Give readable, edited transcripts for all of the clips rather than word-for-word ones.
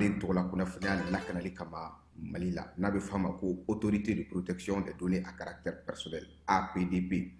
Adamaden tɔgɔla kunnafoniya lakanali kama Mali la, n'a bɛ f'a ma ko Autorité de protection des données à caractère personnel, APDP,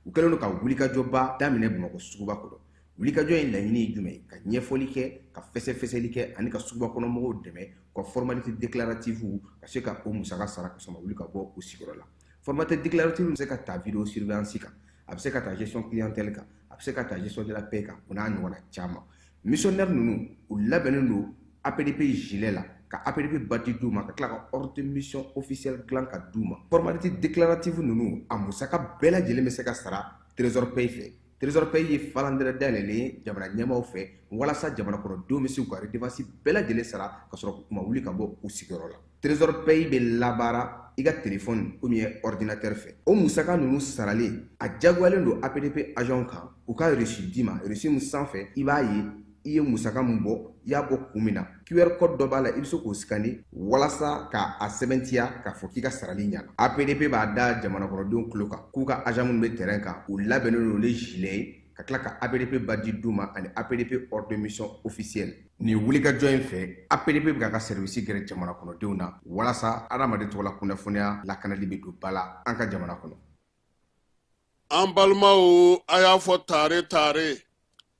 u kɛlen don ka wulikajɔba daminɛ Bamakɔ suguba kɔnɔ. Wulikajɔ in laɲini ye jumɛn ye? Ka ɲɛfɔli kɛ, ka fɛsɛfɛsɛli kɛ ani ka suguba kɔnɔ mɔgɔw dɛmɛ u ka formalité déclarative ka se ka o musaka sara ka sɔrɔ ma wuli ka bɔ u sigiyɔrɔ la. Formalité déclarative bɛ se ka ta vidéo surveillance kan, a bɛ se ka ta gestion clientèle kan, a bɛ se ka ta gestion de la paie kan, o n'a ɲɔgɔnna caman. Missionnaire ninnu, u labɛnnen don APDP gilet la, ka APDP badge d'u ma, ka tila ka ordre de mission officielle dilan ka d'u ma. Formalité déclarative ninnu, a musaka bɛɛ lajɛlen bɛ se ka sara Trésor Pay fɛ. Trésor Pay ye falandɛrɛ dayɛlɛlen ye jamana ɲɛmaaw fɛ walasa jamana kɔnɔdenw bɛ se k'u ka redevance bɛɛ lajɛlen sara ka sɔrɔ u ma wuli ka bɔ u sigiyɔrɔ la. Trésor Pay bɛ labaara i ka téléphone ou bien ordinateur fɛ. O musaka ninnu saralen, a diyagoyalen don APDP agent kan u ka reçu d'i ma. Reçu min sanfɛ i b'a ye i ye musaka min bɔ, i y'a bɔ kun min na. QR code dɔ b'a la, i bɛ se k'o scanner walasa k'a sɛbɛntiya k'a fɔ k'i ka sarali ɲɛna. APDP b'a da jamana kɔnɔdenw tulo kan k'u ka agent minnu bɛ terrain kan, u labɛnnen don ni gilet ye, ka tila ka APDP badge d'u ma ani APDP ordre de mission officielle. Nin wulikajɔ in fɛ, APDP bɛ k'a ka service gɛrɛ jamana kɔnɔdenw na walasa adamaden tɔgɔla kunnafoniya lakanali bɛ don ba la an ka jamana kɔnɔ. An balimaw, a y'a fɔ tare tare,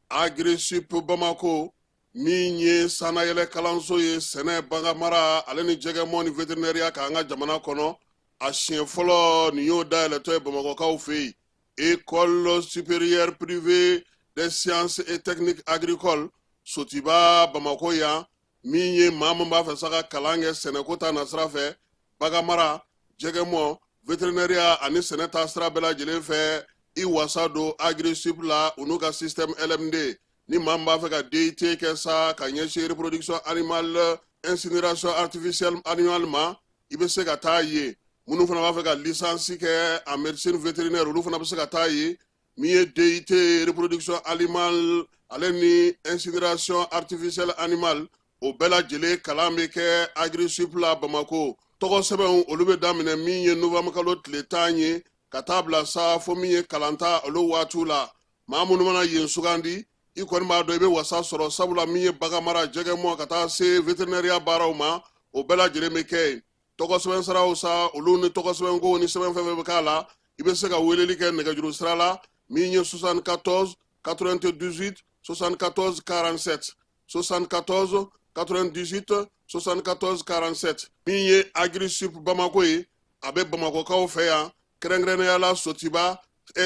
Agrisip Bamako min ye sannayɛlɛ kalanso ye sɛnɛ, baganmara ale ni jɛgɛmɔ ni vétérinaire k'an ka jamana kɔnɔ, a siɲɛ fɔlɔ nin y'o dayɛlɛtɔ ye Bamakɔkaw fɛ yen. École supérieure privée des sciences et techniques agricoles Sotiba Bamako yan, min ye maa min b'a fɛ sa ka kalan kɛ sɛnɛko ta nasira fɛ, baganmara, jɛgɛmɔ, vétérinaire ani sɛnɛ ta sira bɛɛ lajɛlen fɛ, i wasa don Agrisip la, u n'u ka système LMD. Ni maa min b'a fɛ ka DUT kɛ sa ka ɲɛsin reproduction animale, incinération artificielle animale ma, i bɛ se ka taa yen. Minnu fana b'a fɛ ka licence kɛ en médecine vétérinaire, olu fana bɛ se ka taa yen. Min ye DUT reproduction animale ale ni incinération artificielle animale, o bɛɛ lajɛlen kalan bɛ kɛ Agrisip la Bamako. Tɔgɔ sɛbɛnw, olu bɛ daminɛ min ye novembre kalo tile 10 ye ka taa bila sa fo min ye kalanta olu waatiw la. Maa minnu mana yen sugandi, i kɔni b'a dɔn i bɛ wasa sɔrɔ, sabula min ye baganmara, jɛgɛmɔ ka taa se vétérinaire baaraw ma, o bɛɛ lajɛlen bɛ kɛ yen. Tɔgɔ sɛbɛn siraw sa, olu ni tɔgɔ sɛbɛnko ni sɛbɛn fɛn fɛn bɛ k'a la, i bɛ se ka weleli kɛ nɛgɛjuru sira la min ye 74 98 74 47, 74 98 74 47. Min ye Agrisip Bamako ye, a bɛ Bamakɔkaw fɛ yan, kɛrɛnkɛrɛnnenya la Sotiba,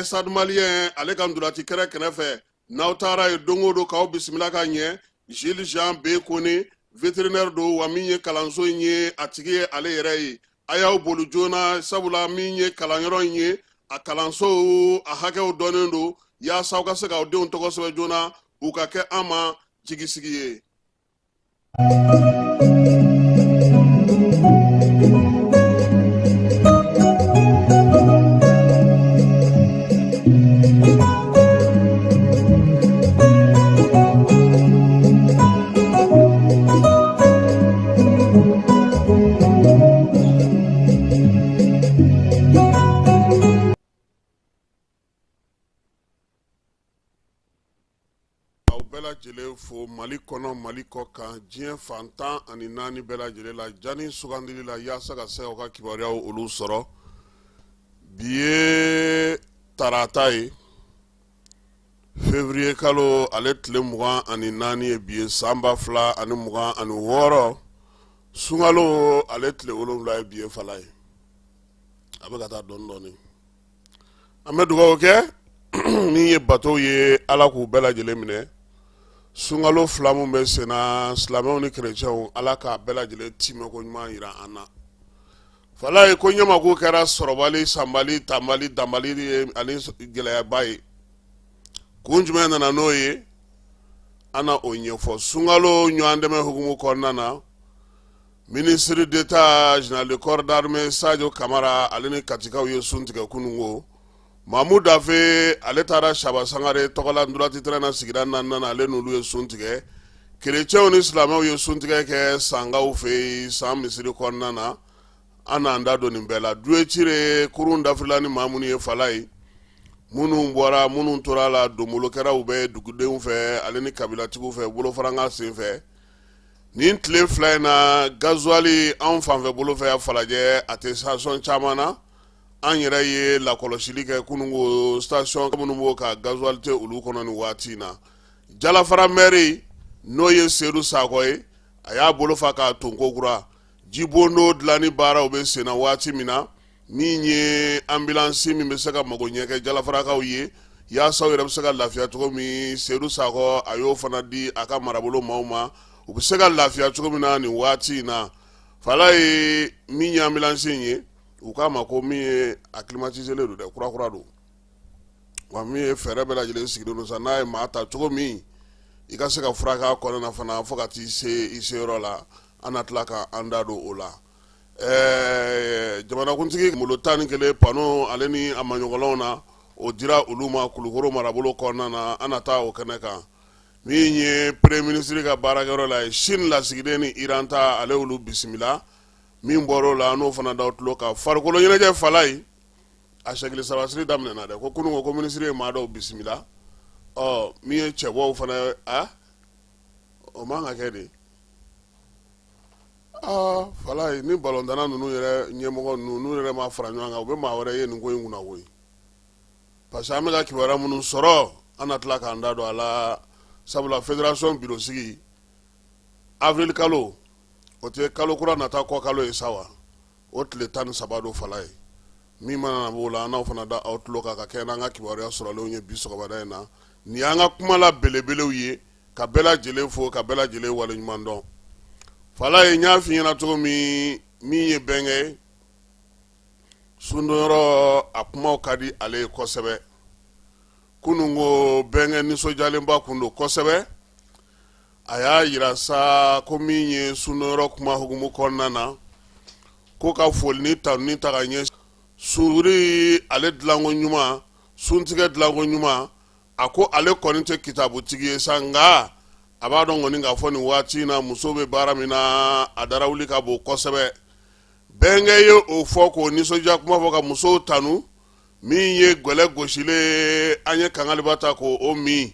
Stade Malien ale ka ntolaci kɛrɛ kɛrɛfɛ. N'aw taara yen don o don, k'aw bisimila ka ɲɛ. Gilles Jean B Kone, vétérinaire don, wa min ye kalanso in ye, a tigi ye ale yɛrɛ ye. A y'aw boli joona, sabula min ye kalanyɔrɔ in ye, a kalanso a hakɛw dɔnnen don, yaasa aw ka se k'aw denw tɔgɔ sɛbɛn joona, u ka kɛ an ma jigisigi ye. Aw bɛɛ lajɛlen fo Mali kɔnɔ, Mali kɔ kan, diɲɛ fan 14 bɛɛ lajɛlen la, jani sugandili la yaasa ka se aw ka kibaruyaw olu sɔrɔ. Bi ye tarata ye, février kalo ale tile 24 ye bi ye, san 2026, sunkalo ale tile 7 ye bi ye. Fala ye, a bɛ ka taa dɔɔni dɔɔni. An bɛ dugawu kɛ min ye batow ye, Ala k'u bɛɛ lajɛlen minɛ. Sunkalo fila min bɛ senna, silamɛw ni kerecɛnw, Ala k'a bɛɛ lajɛlen timɛko ɲuman yira an na. Fala ye, ko ɲamako kɛra sɔrɔbali, sanbali, tanbali, danbali ye ani gɛlɛyaba ye. Kun jumɛn nana n'o ye? An na o ɲɛfɔ sunkalo ɲɔgɔn dɛmɛ hukumu kɔnɔna na. Ministre d'État, général de corps d'armée Sadio Kamara, ale ni Katikaw ye sun tigɛ kununko. Mamu Dafe, ale taara Saba Sangare tɔgɔla ntolaci terrain na sigida naaninan na, ale n'olu ye sun tigɛ. Kerecɛnw ni silamɛw ye suntigɛ kɛ Sankaw fɛ yen, San misiri kɔnɔna na. An n'an da don nin bɛɛ la. Duwecire kurun dafirila ni maa minnu ye, fala ye, minnu bɔra, minnu tora la, donbolo kɛra u bɛ dugudenw fɛ ale ni kabilatigiw fɛ bolofarankan sen fɛ. Nin tile 2 in na, gazuwali anw fanfɛ bolo fɛ yan Falajɛ, a tɛ station caman na. An yɛrɛ ye lakɔlɔsili kɛ kununko, station minnu b'o ka gazuwali tɛ olu kɔnɔ nin waati in na. Jalafara mɛri, n'o ye Sedu Sakɔ ye, a y'a bolo fa k'a ton kokura. Jibondo dilanni baaraw bɛ senna waati min na, min ye anbilansi min bɛ se ka mago ɲɛ kɛ Jalafarakaw ye yaasa u yɛrɛ bɛ se ka lafiya cogo min, Sedu Sakɔ a y'o fana di a ka marabolo maaw ma, u bɛ se ka lafiya cogo min na nin waati in na. Falaye, min ye anbilansi in ye, u k'a ma ko min ye a climatiselen don dɛ, kurakura don wa, min ye fɛɛrɛ bɛɛ lajɛlen sigilen don sa, n'a ye maa ta cogo min i ka se ka furakɛ a kɔnɔna na fana fo ka t'i se i seyɔrɔ la. An na tila ka an da don o la. Jamanakuntigi malo 11 pano ale ni a maɲɔgɔnw na, o dira olu ma Kulukoro marabolo kɔnɔna na. An na taa o kɛnɛ kan. Min ye premier ministre ka baarakɛyɔrɔ la ye, Chine lasigiden ni Iran ta, ale olu bisimila. Min bɔra o la, n'o fana da tulo kan, farikolo ɲɛnajɛ, Falaye, a sɛgili sabasiri daminɛna dɛ. Ko kunun ko minisiri ye maa dɔw bisimila. Ɔ min ye cɛbɔw fana, a o man ka kɛ de. Aa Falaye, ni balontanna ninnu yɛrɛ ɲɛmɔgɔ ninnu, n'u yɛrɛ ma fara ɲɔgɔn kan, u bɛ maa wɛrɛ ye nin ko in kunna koyi, parce que an bɛ ka kibaruya minnu sɔrɔ, an na tila k'an da don a la, sabula fédération bureau sigi avril kalo, o tɛ kalo kura nata kɔ kalo ye sa wa, o tile 13 don. Falaye, min mana na b'o la, an n'aw fana da aw tulo kan ka kɛ n'an ka kibaruya sɔrɔlenw ye bi sɔgɔmada in na. Nin y'an ka kuma la belebelew ye, ka bɛɛ lajɛlen fo, ka bɛɛ lajɛlen waleɲuman dɔn. Falaye, n y'a f'i ɲɛna cogo min, min ye bɛnkɛ ye sundonyɔrɔ, a kumaw ka di ale ye kosɛbɛ. Kunun ko bɛnkɛ nisɔndiyalenba kun don kosɛbɛ. A y'a yira sa ko min ye sundonyɔrɔ kuma hukumu kɔnɔna na, ko ka foli ni tanuni ta ka ɲɛ suri ale dilanko ɲuman, suntigɛ dilanko ɲuman. A ko ale kɔni tɛ kitabutigi ye sa, nka a b'a dɔn kɔni k'a fɔ nin waati in na, muso bɛ baara min na, a darawuli ka bon kosɛbɛ. Bɛnkɛ ye o fɔ k'o nisɔndiya kuma fɔ ka musow tanu. Min ye gɛlɛ gosilen, an ye kangaliba ta k'o min.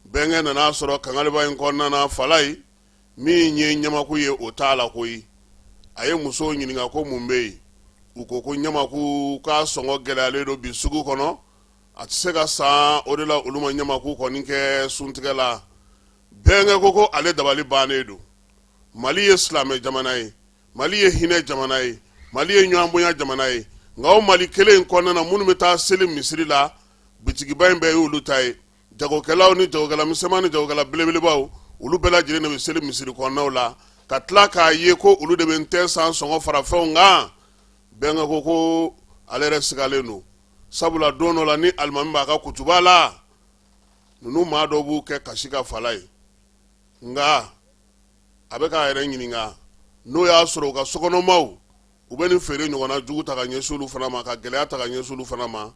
Bɛnkɛ nana sɔrɔ kangaliba in kɔnɔna na, Falaye, min ye ɲamaku ye, o t'a la koyi. A ye musow ɲininka ko mun bɛ yen. U ko ko ɲamaku k'a sɔngɔ gɛlɛyalen don bi sugu kɔnɔ, a tɛ se ka san, o de la olu ma ɲamaku kɔni kɛ suntigɛ la. Bɛnkɛ ko ko ale dabali bannen don. Mali ye silamɛ jamana ye, Mali ye hinɛ jamana ye, Mali ye ɲɔgɔnbonya jamana ye, nka o Mali kelen in kɔnɔna na, minnu bɛ taa seli misiri la, bitigiba in bɛɛ y'olu ta ye. Jagokɛlaw ni jagokɛla misɛnman ni jagokɛla belebelebaw, olu bɛɛ lajɛlen de bɛ seli misiri kɔnɔnaw la, ka tila k'a ye ko olu de bɛ ntɛn san sɔngɔ fara fɛnw kan. Bɛnkɛ ko ko ale yɛrɛ sigalen don, sabula don dɔ la, ni alimami b'a ka kutuba la, ninnu maa dɔw b'u kɛ kasi ka Falaye. Nka a bɛ k'a yɛrɛ ɲininka n'o y'a sɔrɔ u ka sokɔnɔmaw, u bɛ nin feere ɲɔgɔnna jugu ta ka ɲɛsin olu fana ma, ka gɛlɛya ta ka ɲɛsin olu fana ma.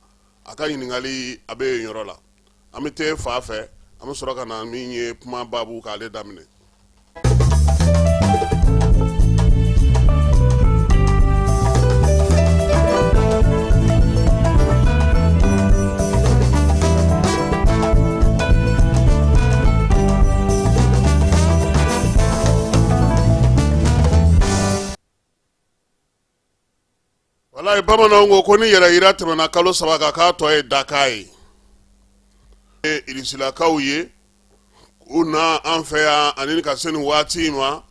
A ka ɲininkali a bɛ yen yɔrɔ la. An bɛ te fa fɛ, an bɛ sɔrɔ ka na min ye kuma baabu k'ale daminɛ. Walayi, bamananw ko ko ni yɛrɛ yira tɛmɛna kalo 3 kan, k'a tɔ ye dakan ye. Irisilakaw ye u na an fɛ yan ani ka se nin waati in ma,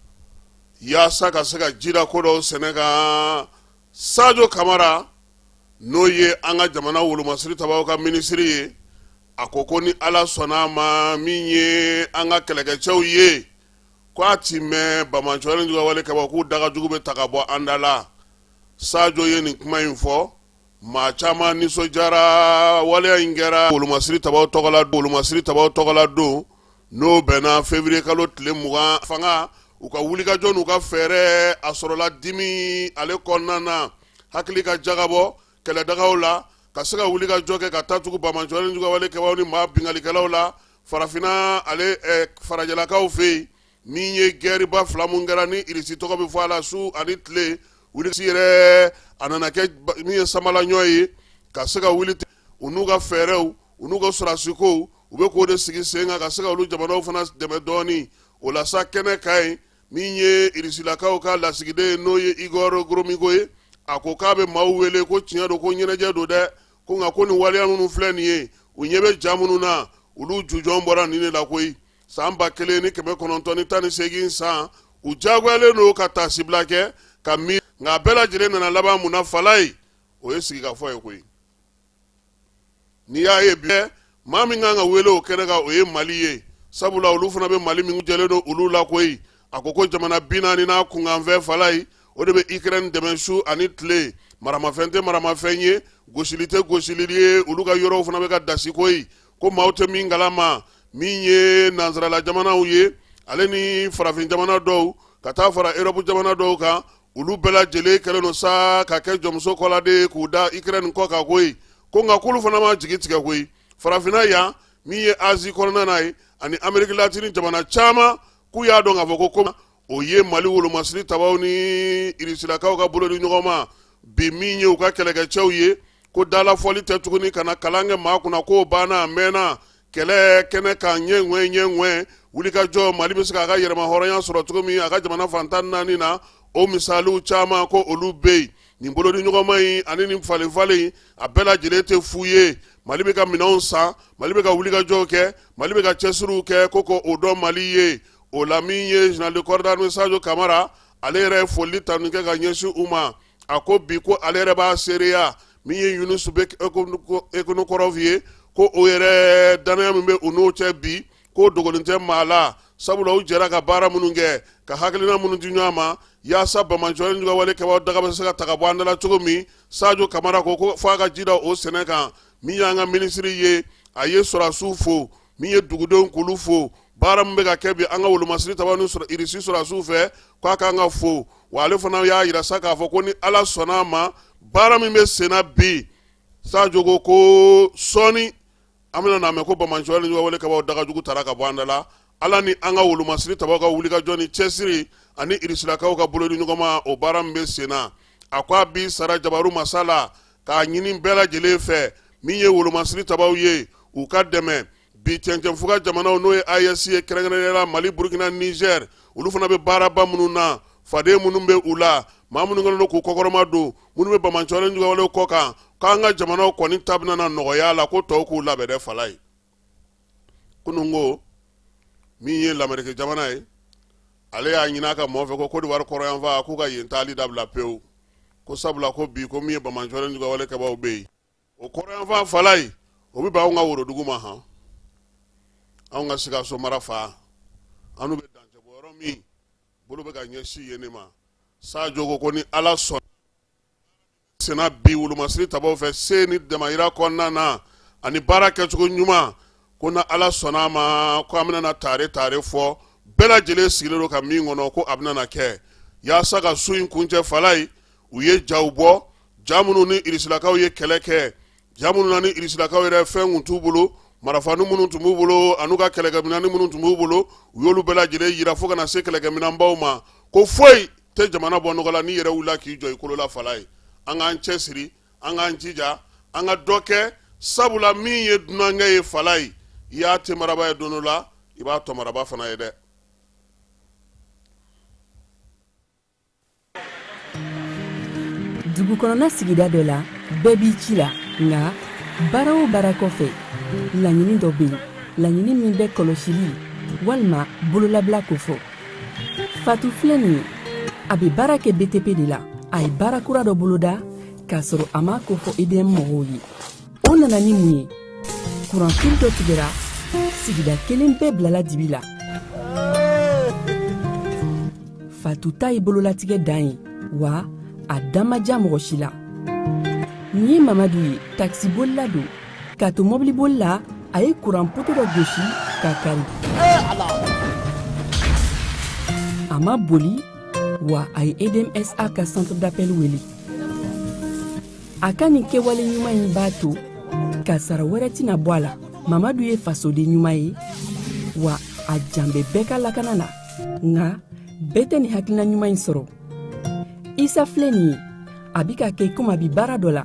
yaasa ka se ka jida ko dɔw sɛnɛ kan. Sajo Kamara, n'o ye an ka jamana wolomasiri tabaw ka minisiri ye, a ko ko ni Ala sɔnna a ma, min ye an ka kɛlɛkɛcɛw ye, ko a ti mɛn, banbaanciwale juguwale kɛbaw k'u daga jugu bɛ ta ka bɔ an da la. Sajo ye nin kuma in fɔ, maa caman nisɔndiyara. Waleya in kɛra wolomasiri tabaw tɔgɔla, wolomasiri tabaw tɔgɔla don, n'o bɛnna février kalo tile 20. Fanga u ka wulikajɔ n'u ka fɛɛrɛ, a sɔrɔla dimi ale kɔnɔna na, hakili ka jagabɔ kɛlɛdagaw la, ka se ka wulikajɔ kɛ ka taa tugu banbaanciwale juguwale kɛbaw ni maa binkalikɛlaw la farafinna ale farajɛlakaw fɛ yen. Min ye gɛriba fila mun kɛra ni Irisi tɔgɔ bɛ fɔ a la su ani tile, wuli yɛrɛ a nana kɛ min ye samalaɲɔ ye ka se ka wuli. U n'u ka fɛɛrɛw, u n'u ka sɔrɔdasikow, u bɛ k'o de sigi sen kan ka se ka olu jamanaw fana dɛmɛ dɔɔnin. O la sa, kɛnɛ ka ɲi. Min ye irisilakaw ka lasigiden n'o ye Igor Gromyko ye, a ko k'a bɛ maaw wele ko tiɲɛ don, ko ɲɛnajɛ don dɛ, ko nka ko nin waleya minnu filɛ nin ye, u ɲɛ bɛ ja minnu na, olu jujɔn bɔra nin de la koyi. San 1918 san, u diyagoyalen don ka taasibila kɛ ka miiri, nka a bɛɛ lajɛlen nana laban mun na falaye, o ye sigikafɔ ye koyi. N'i y'a ye bi maa min kan ka wele o kɛnɛ kan, o ye Mali ye, sabula olu fana bɛ Mali min jɛlen don olu la koyi. A ko ko jamana 40 n'a kunkanfɛn falaye, o de bɛ Ukraine dɛmɛ su ani tile. Maramafɛn tɛ maramafɛn ye, gosili tɛ gosili ye, olu ka yɔrɔw fana bɛ ka dasi koyi. Ko maaw tɛ min kalama, min ye nansarala jamanaw ye, ale ni farafin jamana dɔw, ka taa fara Europe jamana dɔw kan, olu bɛɛ lajɛlen kɛlen don sa ka kɛ jɔnmuso kɔladen ye k'u da Ukraine kɔ kan koyi. Ko nka k'olu fana ma jigi tigɛ koyi. Farafinna yan, min ye Asie kɔnɔna na ye, ani Ameriki latini jamana caman, k'u y'a dɔn k'a fɔ ko ko o ye Mali wolomasiri tabaw ni irisilakaw ka bolo di ɲɔgɔn ma bi, min ye u ka kɛlɛkɛcɛw ye, ko dalafɔli tɛ tuguni ka na kalan kɛ maa kunna, k'o banna a mɛnna. Kɛlɛ kɛnɛ kan ɲɛ ŋwɛ ɲɛ ŋwɛ, wulikajɔ, Mali bɛ se k'a ka yɛrɛma hɔrɔnya sɔrɔ cogo min a ka jamana fan 14 na, o misaliw caman ko olu bɛ yen. Nin bolodi ɲɔgɔnma in ani nin falenfalen, a bɛɛ lajɛlen tɛ fu ye. Mali bɛ ka minɛnw san, Mali bɛ ka wulikajɔw kɛ, Mali bɛ ka cɛsiriw kɛ, ko ko o dɔn Mali ye. O la, min ye général de corps d'armée Sadio Kamara, ale yɛrɛ ye foli tanu kɛ ka ɲɛsin u ma. A ko bi ko ale yɛrɛ b'a seereya, min ye Yunus Ekonokorov ye, ko o yɛrɛ danaya min bɛ u n'o cɛ bi, k'o dogolen tɛ maa la, sabula u jɛra ka baara minnu kɛ, ka hakilina minnu di ɲɔgɔn ma yaasa banbaanciwale ni wale kɛbaaw daga bɛ se ka ta ka bɔ an da la cogo min. Sadio Kamara ko ko f'a ka ji da o sɛnɛ kan. Min y'an ka minisiri ye, a ye sɔrɔdasiw fo, min ye dugudenw k'olu fo, baara min bɛ ka kɛ bi an ka wolomasiri tabaw ni irisi sɔrɔdasiw fɛ, k'a kan ka fo. Wa ale fana y'a yira sa k'a fɔ ko ni Ala sɔnna a ma, baara min bɛ senna bi, Sadio ko ko sɔɔni an bɛna n'a mɛn ko banbaanciwale ni wale kɛbaaw dagajugu tara ka bɔ an da la, Ala ni an ka wolomasiri tabaw ka wulikajɔ ni cɛsiri ani irisilakaw ka bolodi ɲɔgɔn ma, o baara min bɛ senna. A ko a bi sara jabaru masa la k'a ɲini bɛɛ lajɛlen fɛ, min ye wolomasiri tabaw ye, u ka dɛmɛ bi cɛncɛnfuga jamanaw, n'o ye AES ye, kɛrɛnkɛrɛnnenya la Mali, Burukina, Niger, olu fana bɛ baaraba minnu na, faden minnu bɛ u la, maa minnu kɛlen don k'u kɔkɔrɔma don, minnu bɛ banbaanciwale ni walew kɔ kan, k'an ka jamanaw kɔni ta bɛna na nɔgɔya la, ko tɔw k'u labɛn dɛ fala ye. Kunun ko min ye Lameriki jamana ye, ale y'a ɲini a ka mɔgɔ fɛ ko Côte d'Ivoire kɔrɔyanfan k'u ka yen taali dabila pewu, ko sabula ko bi ko min ye banbaanciwale ni wale kɛbaaw bɛ yen o kɔrɔyanfan fala ye, o bɛ bɛn anw ka worodugu ma han, anw ka Sikaso mara fa, an n'u bɛ dancɛ bɔ yɔrɔ min, bolo bɛ ka ɲɛsin yen de ma. Sadio ko ko ni Ala sɔnna senna bi wolomasiri tabaw fɛ se ni damayira kɔnɔna na ani baara kɛcogo ɲuman, ko na Ala sɔnna a ma, ko an bɛna na tare tare fɔ bɛɛ lajɛlen sigilen don ka min kɔnɔ, ko a bɛna na kɛ yaasa ka su in kuncɛ fala ye. U ye jaw bɔ, ja minnu ni irisilakaw ye kɛlɛ kɛ, ja minnu na ni irisilakaw yɛrɛ fɛn kun t'u bolo, marafani minnu tun b'u bolo an'u ka kɛlɛkɛminɛn minnu tun b'u bolo, u y'olu bɛɛ lajɛlen yira fo ka na se kɛlɛkɛminɛnbaw ma. Ko foyi tɛ jamana bɔ nɔgɔ la n'i yɛrɛ wulila k'i jɔ i kolo la fala ye. An k'an cɛsiri, an k'an jija, an ka dɔ kɛ, sabula min ye dunankɛ ye fala ye, i y'a temaraba ye don dɔ la, i b'a tɔmaraba fana ye dɛ. Dugu kɔnɔna sigida dɔ la, bɛɛ b'i ci la, nka baara o baara kɔfɛ, laɲini dɔ bɛ yen, laɲini min bɛ kɔlɔsili walima bololabila kofɔ. Fatu filɛ nin ye, a bɛ baara kɛ BTP de la. A ye baara kura dɔ boloda k'a sɔrɔ a m'a kofɔ EDM mɔgɔw ye. O nana ni mun ye? Kuranfili dɔ tigɛra, sigida kelen bɛɛ bilala dibi la. Fatu ta ye bololatigɛ dan ye, wa a da ma diya mɔgɔ si la. Nin ye Mamadu ye, takisibolila don. K'a to mɔbiliboli la, a ye kuran poto dɔ gosi k'a kari. A ma boli, wa a ye EDMSA ka centre d'appel wele. A ka nin kɛwale ɲuman in b'a to kasara wɛrɛ tɛna bɔ a la. Mamadu ye fasoden ɲuman ye, wa a jan bɛ bɛɛ ka lakana na. Nka bɛɛ tɛ nin hakilina ɲuman in sɔrɔ. Isa filɛ nin ye, a bi ka kɛ komi a bi baara dɔ la,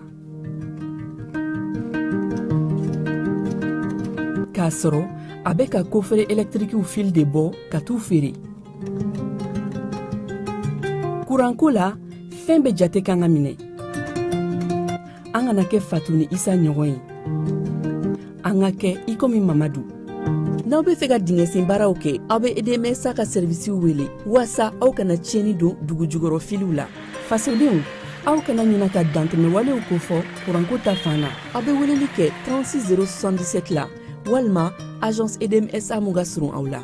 k'a sɔrɔ a bɛ ka kofere ɛlɛtirikiw fil de bɔ ka t'u feere. Kuranko la, fɛn bɛɛ jate kan ka minɛ. An kana kɛ Fatu ni Isa ɲɔgɔn ye. An ka kɛ i komi Mamadu. N'aw bɛ fɛ ka dingɛsen baaraw kɛ, aw bɛ EDMSA ka sɛrivisiw wele waasa aw kana tiɲɛni don dugujukɔrɔ filiw la. Fasodenw, aw kana ɲina ka dantɛmɛwalew kofɔ kuranko ta fan na. Aw bɛ weleli kɛ 36 077 la walima agence EDMSA mun ka surun aw la.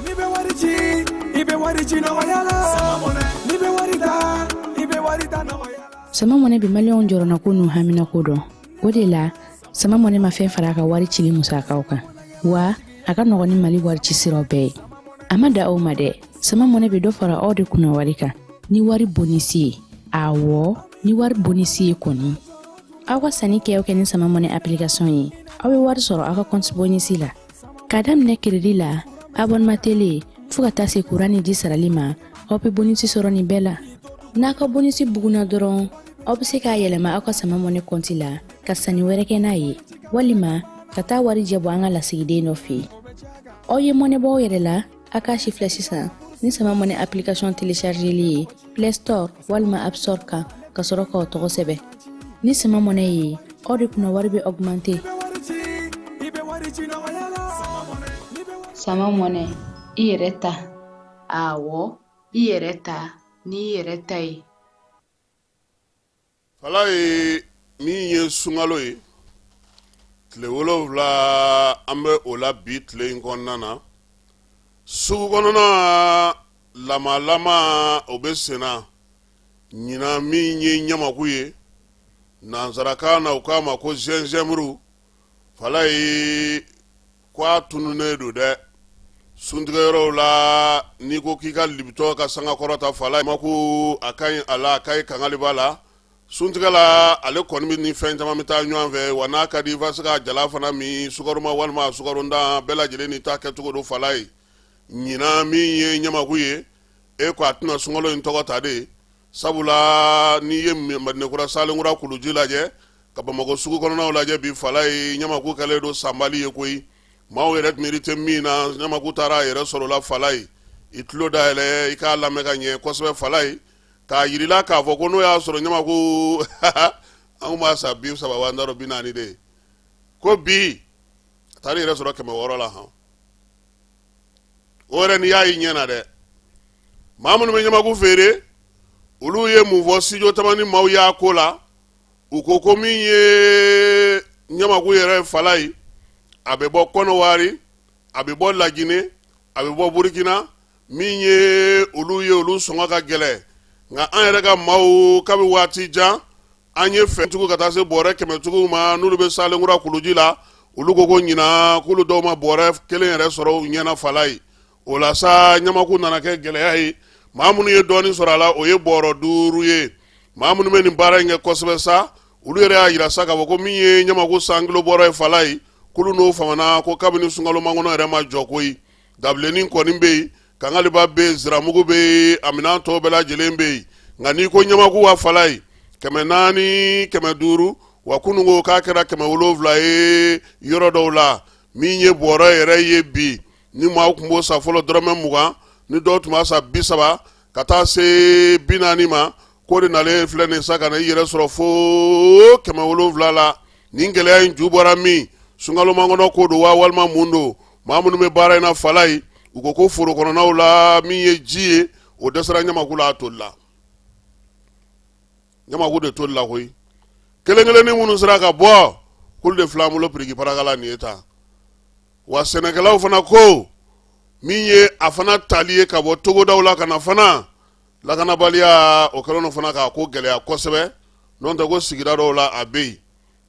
N'i bɛ wari ci, i bɛ wari ci nɔgɔya la. N'i bɛ wari ta, i bɛ wari ta nɔgɔya la. Sama Mɔnɛ bɛ maliyɛnw jɔrɔnako n'u haminako dɔn. O de la, Sama Mɔnɛ ma fɛn fara a ka wari cili musakaw kan, wa a ka nɔgɔn ni Mali wari ci siraw bɛɛ ye. A ma da aw ma dɛ, Sama Mɔnɛ bɛ dɔ fara aw de kunna wari kan ni wari bonisi ye. Awɔ, ni wari bonisi ye kɔni. Aw ka sanni kɛ o kɛ ni Sama Mɔnɛ application ye, aw bɛ wari sɔrɔ aw ka compte bonisi la. K'a daminɛ crédit la, abonnement télé, fo ka taa se kuran ni ji sarali ma, aw bɛ bonisi sɔrɔ nin bɛɛ la. N'a ka bonisi bugunna dɔrɔn, aw bɛ se k'a yɛlɛma aw ka Sama Mɔnɛ kɔnti la ka sanni wɛrɛ kɛ n'a ye, walima ka taa warijɛ bɔ an ka lasigiden dɔ fɛ yen. Aw ye mɔnɛ bɔ aw yɛrɛ la, a k'a sifilɛ sisan ni Sama Mɔnɛ application téléchargeli ye Play Store walima App Store kan, ka sɔrɔ k'aw tɔgɔ sɛbɛn. Ni Sama Mɔnɛ ye, aw de kunna wari bɛ augmenter. Sama Mɔnɛ, i yɛrɛ ta. Awɔ, i yɛrɛ ta n'i yɛrɛ ta ye. Fala ye min ye sunkalo ye, tile 7 an bɛ o la bi tile in kɔnɔna na. Sugu kɔnɔna lamalama o bɛ senna ɲinan. Min ye ɲamaku ye, nansarakan na u k'a ma ko gingembre, fala ye ko a tununnen don dɛ suntigɛyɔrɔw la. N'i ko k'i ka libitɔ ka sanga kɔrɔta, fala ma ko a ka ɲi a la, a ka ɲi kangaliba la suntigɛ la. Ale kɔni bɛ ni fɛn caman bɛ taa ɲɔgɔn fɛ, wa n'a ka di i fa se ka jala fana min sukaroma walima sukarondan, bɛɛ lajɛlen ni ta kɛcogo don. Fala ye ɲinan min ye ɲamaku ye, e ko a tɛna sunkalo in tɔgɔ ta de, sabula n'i ye Madinɛkura, Salenkura, Kuluji lajɛ, ka Bamakɔ sugu kɔnɔnaw lajɛ bi, fala ye ɲamaku kɛlen don sanbali ye koyi. Maaw yɛrɛ miiri tɛ min na, ɲamaku taara a yɛrɛ sɔrɔ la. Fala ye, i tulo dayɛlɛ i k'a lamɛn ka ɲɛ kosɛbɛ. Fala ye k'a yirila k'a fɔ ko n'o y'a sɔrɔ ɲamaku an b'a san 30 wa n t'a dɔn 40 de ye, ko bi a taara i yɛrɛ sɔrɔ 600 la han. O yɛrɛ n'i y'a y'i ɲɛ na dɛ, maa minnu bɛ ɲamaku feere, olu ye mun fɔ studio Tamani maaw y'a ko la? U ko ko min ye ɲamaku yɛrɛ fala ye, a bɛ bɔ Kɔnɔwari, a bɛ bɔ Lajinɛ, a bɛ bɔ Burukina. Min ye olu ye, olu sɔngɔ ka gɛlɛn, nka an yɛrɛ ka maaw kabi waati jan an ye fɛntigiw ka taa se bɔrɛ kɛmɛtigiw ma, n'olu bɛ Salenkura, Kuluji la, olu ko ko ɲinan k'olu dɔw ma bɔrɛ kelen yɛrɛ sɔrɔ u ɲɛna. Fala ye o la sa, ɲamaku nana kɛ gɛlɛya ye. Maa minnu ye dɔɔnin sɔrɔ a la, o ye bɔrɔ 5 ye. Maa minnu bɛ nin baara in kɛ kosɛbɛ sa, olu yɛrɛ y'a yira sa k'a fɔ ko min ye ɲamaku 100 kilo bɔrɔ ye, fala ye, k'olu n'o famana ko kabini sunkalo makɔnɔ yɛrɛ ma jɔ koyi. Dabilennin kɔni bɛ yen, kangaliba bɛ yen, ziramugu bɛ yen, a minɛn tɔw bɛɛ lajɛlen bɛ yen, nka n'i ko ɲamaku wa, fala ye, 400, 500, wa kununko k'a kɛra 700 ye yɔrɔ dɔw la. Min ye bɔrɔ yɛrɛ ye bi, ni maaw tun b'o san fɔlɔ dɔrɔmɛ 20, ni dɔw tun b'a san 30 ka taa se 40 ma, k'o de nalen filɛ nin sa ka na i yɛrɛ sɔrɔ fo 700 la. Nin gɛlɛya in ju bɔra min? Sunkalo makɔnɔ ko don wa, walima mun don? Maa minnu bɛ baara in na, fala ye, u ko ko foro kɔnɔnaw la, min ye ji ye, o dɛsɛra ɲamaku la, a tolila. Ɲamaku de tolila koyi. Kelen kelennin minnu sera ka bɔ, k'olu de filɛ an bolo piriki paraka la nin ye tan. Wa sɛnɛkɛlaw fana ko min ye a fana tali ye ka bɔ togodaw la ka na fana, lakanabaliya o kɛlen don fana k'a ko gɛlɛya kosɛbɛ. N'o tɛ ko sigida dɔw la a bɛ yen,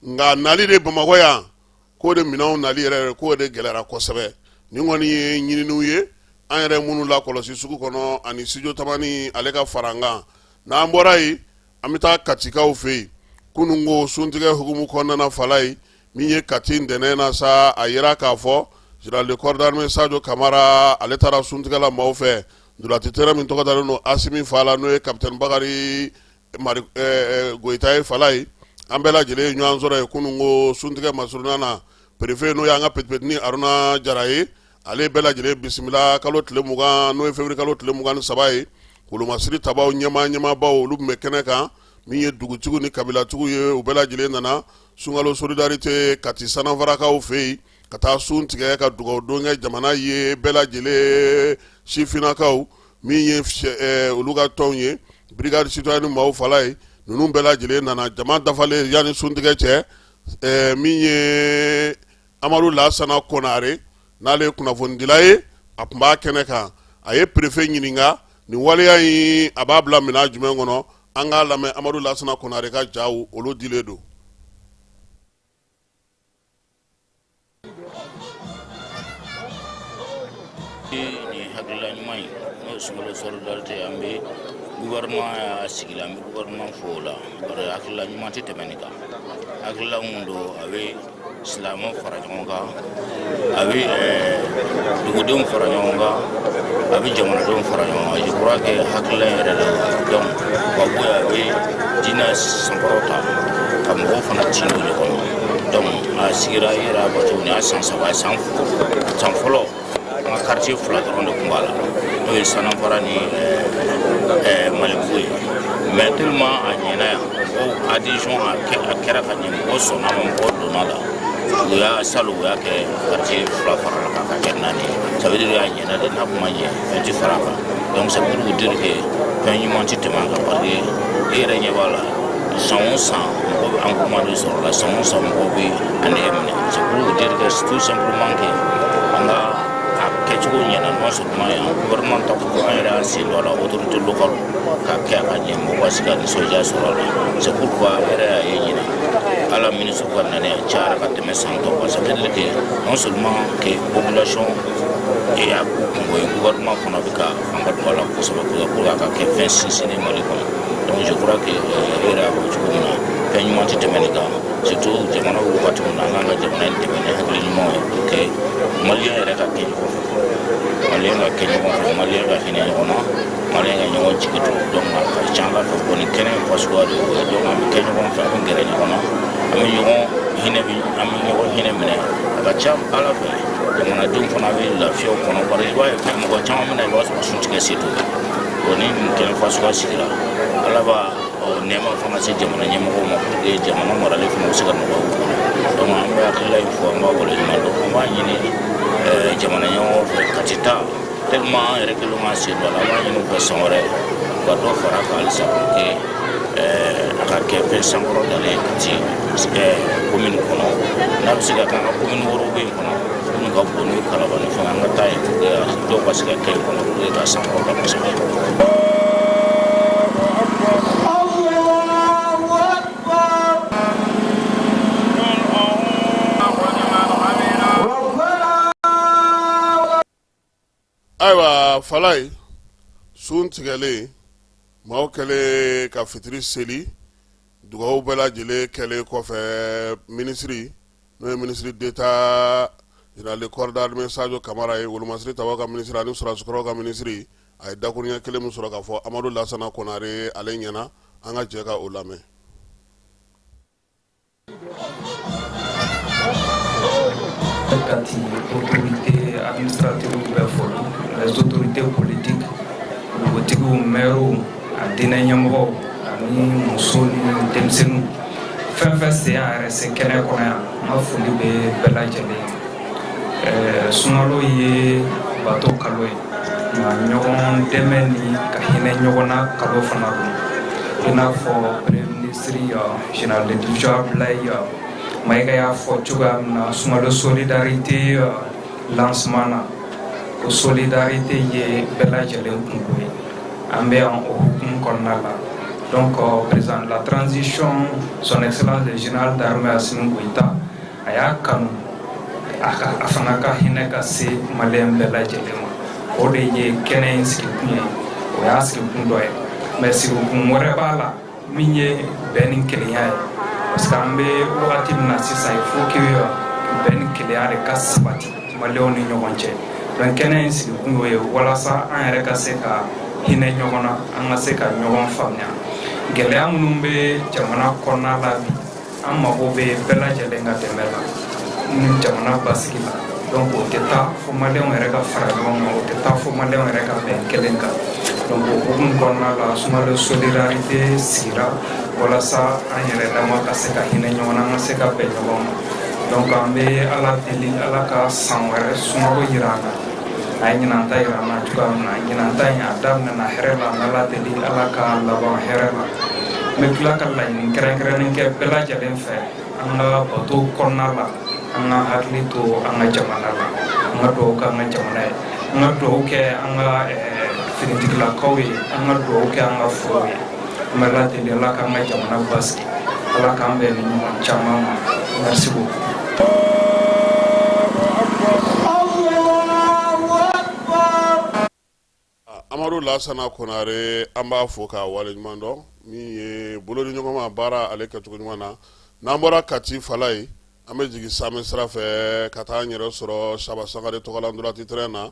nka nali de Bamakɔ yan, k'o de minɛnw nali yɛrɛ, k'o de gɛlɛyara kosɛbɛ. Nin kɔni ye ɲininiw ye an yɛrɛ minnu lakɔlɔsi sugu kɔnɔ ani studio Tamani ale ka farankan. N'an bɔra yen, an bɛ taa Katikaw fɛ yen. Kununko suntigɛ hukumu kɔnɔna na, fala ye, min ye Kati ntɛnɛn na sa, a yira k'a fɔ général de corps d'armée Sadio Kamara, ale taara suntigɛ la maaw fɛ ntolaci terrain min tɔgɔ dalen don Asimi fa la, n'o ye capitaine Bakari Mari Goyita ye. Fala ye, an bɛɛ lajɛlen ye ɲɔgɔn sɔrɔ yen kununko suntigɛ masurunya na. Préfet, n'o y'an ka petit-petit Aruna Jara ye, Ale bɛɛ lajɛlen bisimila kalo tile 20, n'o ye février kalo tile 23 ye. Wolomasiri tabaw ɲɛmaabaw, olu tun bɛ kɛnɛ kan. Min ye dugutigiw ni kabilatigiw ye, u bɛɛ lajɛlen nana sunkalo solidarité Kati Sanafarakaw fɛ yen ka taa sun tigɛ ka dugawu don kɛ jamana ye. Bɛɛ lajɛlen sifinnakaw, min ye olu ka tɔnw ye, brigade citoyenne maaw fala ye, ninnu bɛɛ lajɛlen nana jama dafalen yanni suntigɛ cɛ. Min ye Amadu Lasana Konare, n'ale ye kunnafonidila ye, a tun b'a kɛnɛ kan. A ye préfet ɲininka nin waleya in, a b'a bila minɛn jumɛn kɔnɔ? An k'a lamɛn. Amadu Lasana Konare ka jaw, olu dilen don. Nin hakilila ɲuman in, n'o ye sunkalo solidarité, an bɛ gouvernement y'a sigi la, an bɛ gouvernement fo o la, bari hakilila ɲuman tɛ tɛmɛ nin kan. Hakilila mun don, a bɛ silamɛw fara ɲɔgɔn kan, a bɛ dugudenw fara ɲɔgɔn kan, a bɛ jamanadenw fara ɲɔgɔn kan. Je crois que hakilila in yɛrɛ de, donc ka bɔ yen, a bɛ diinɛ sankɔrɔta ka mɔgɔw fana tin don ɲɔgɔn na. Donc a sigira, i yɛrɛ y'a fɔ cogo min, a san 3 ye. San fɔlɔ, an ka quartier fila dɔrɔn de tun b'a la, n'o ye Sanafara ni Malibugu ye. Mais tellement a ɲɛna yan, mɔgɔw adhésion a kɛra ka ɲɛ, mɔgɔw sɔnna a ma, mɔgɔw donna la. U y'a salon, u y'a kɛ quartier fila farala kan ka kɛ naani ye. Ça veut dire a ɲɛna de. N'a kun ma ɲɛ, fɛn tɛ fara a kan. Donc c'est pour vous dire que fɛn ɲuman tɛ tɛmɛ an kan, parce que e yɛrɛ ɲɛ b'a la, san o san mɔgɔ bɛ engouement de sɔrɔ la, san o san mɔgɔw bɛ a nɛgɛ minɛ. C'est pour vous dire que tout simplement que an ka a kɛcogo ɲɛna. Non seulement yan gouvernement ta ko, an yɛrɛ y'an sen don a la, autorité locale k'a kɛ a ka ɲɛ, mɔgɔw ka se ka nisɔndiya sɔrɔ a la. C'est pourquoi e yɛrɛ y'a ye ɲinɛ ala ministre ka nani a cayara ka tɛmɛ san tɔw kan. Ça veut dire que non seulement que population y'a ko kungo ye, gouvernement fana bɛ ka fanga don a la kosɛbɛ kosɛbɛ pour que a ka kɛ fɛn sinsinnen Mali kɔnɔ. Donc je crois que e yɛrɛ y'a fɔ cogo min na, fɛn ɲuman tɛ tɛmɛ nin kan, surtout jamana bɛ wagati min na. An k'an ka jamana in dɛmɛ ni hakili ɲumanw ye pour que maliyɛn yɛrɛ ka kɛ ɲɔgɔn fɛ, maliyɛn ka kɛ ɲɔgɔn fɛ, maliyɛn ka hinɛ ɲɔgɔn na, maliyɛn ka ɲɔgɔn jigi to. Donc a ka ca Ala fɛ, bon, nin kɛnɛ in fasuguya de y'o ye. Donc an bɛ kɛ ɲɔgɔn fɛ, an bɛ gɛrɛ ɲɔgɔn na, an bɛ ɲɔgɔn hinɛ, an bɛ ɲɔgɔn hinɛ minɛ. A ka ca Ala fɛ, jamanadenw fana bɛ lafiya o kɔnɔ, bari i b'a ye fɛn mɔgɔ caman bɛ na, i b'a sɔrɔ suntigɛ se t'u ye. Bon, ni nin kɛnɛ fasuguya sigira, Ala b'a nɛɛma fana se jamana ɲɛmɔgɔw ma pour que jamana marali fana bɛ se ka nɔgɔya u bolo. Donc an bɛ hakilila in fɔ, an b'a waleɲuman dɔn. An b'a ɲini jamana ɲɛmɔgɔw fɛ, Kati ta tellement an yɛrɛ kɛlen k'an sen don a la, an b'a ɲini u fɛ san wɛrɛ u ka dɔ fara a kan halisa pour que a ka kɛ fɛn sankɔrɔtalen ye Kati commune kɔnɔ. N'a bɛ se ka kɛ, an ka commune wɛrɛw bɛ yen kɔnɔ minnu ka bon n'o ye Kalaban ni fɛn, an ka taa yen pour que dɔw ka se ka kɛ yen kɔnɔ pour que ka sankɔrɔta kosɛbɛ. Ayiwa Falaye, sun tigɛlen, maaw kɛlen ka fitiri seli, dugawu bɛɛ lajɛlen kɛlen kɔfɛ, minisiri, n'o ye ministre d'État général de corps d'armée Sadio Kamara ye, wolomasiri tabaw ka minisiri ani sɔrɔdasikɔrɔw ka minisiri, a ye dakuruɲɛ kelen min sɔrɔ k'a fɔ Amadu Lasana Konare ale ɲɛna, an ka jɛ ka o lamɛn. Kati autorité administrative bɛɛ fo, les autorités politiques, dugutigiw, maires, a diinɛ ɲɛmɔgɔw ani muso ni denmisɛnninw, fɛn fɛn sen y'a yɛrɛ se kɛnɛ kɔnɔ yan, n ka foli bɛ bɛɛ lajɛlen ye. Sunkalo ye bato kalo ye, nka ɲɔgɔn dɛmɛ ni ka hinɛ ɲɔgɔn na kalo fana don. I n'a fɔ premier ministre général de division Abdoulaye Maïga y'a fɔ cogoya min na sunkalo solidarité lancement na, ko solidarité ye bɛɛ lajɛlen kunko ye. An bɛ yan o hukumu kɔnɔna la. Donc président de la transition, son excellence le général d'armée Assimi Goïta, a y'a kanu a ka a fana ka hinɛ ka se maliyɛn bɛɛ lajɛlen ma. O de ye kɛnɛ in sigikun ye, o y'a sigikun dɔ ye. Mais sigikun wɛrɛ b'a la min ye bɛn ni kelenya ye, parce que an bɛ wagati min na sisan, il faut que bɛn ni kelenya de ka sabati maliyɛnw ni ɲɔgɔn cɛ. Donc kɛnɛ in sigikun y'o ye, walasa an yɛrɛ ka se ka hinɛ ɲɔgɔn na, an ka se ka ɲɔgɔn faamuya. Gɛlɛya minnu bɛ jamana kɔnɔna la bi, an mago bɛ bɛɛ lajɛlen ka dɛmɛ la ni jamana basigi la. Donc o tɛ taa fo Maliyɛnw yɛrɛ ka fara ɲɔgɔn kan, o tɛ taa fo Maliyɛnw yɛrɛ ka bɛn kelen kan. Donc o hukumu kɔnɔna la, Sunkalo Solidarité sigira walasa an yɛrɛ dama ka se ka hinɛ ɲɔgɔn na, an ka se ka bɛn ɲɔgɔn ma. Donc an bɛ Ala deli, Ala ka san wɛrɛ sunkalo yira an na. A ye ɲinan ta yira an na cogoya min na, ɲinan ta in a daminɛna hɛrɛ la, an bɛ Ala deli, Ala ka laban hɛrɛ la. N bɛ tila ka laɲini kɛrɛnkɛrɛnnen kɛ bɛɛ lajɛlen fɛ, an ka bato kɔnɔna la, an ka hakili to an ka jamana la, an ka dugawu kɛ an ka jamana ye, an ka dugawu kɛ an ka finitigilakaw ye, an ka dugawu kɛ an ka forow ye. An bɛ Ala deli, Ala k'an ka jamana basigi, Ala k'an bɛn ni ɲɔgɔn caman ma. Merci beaucoup. Amadu Lasana Konare, an b'a fo k'a waleɲuman dɔn min ye bolodiɲɔgɔnma baara ale kɛcogo ɲuman na. N'an bɔra Kati Falaye, an bɛ jigin Samɛ sira fɛ ka taa an yɛrɛ sɔrɔ Saba Sangare tɔgɔla ndolati terrain na,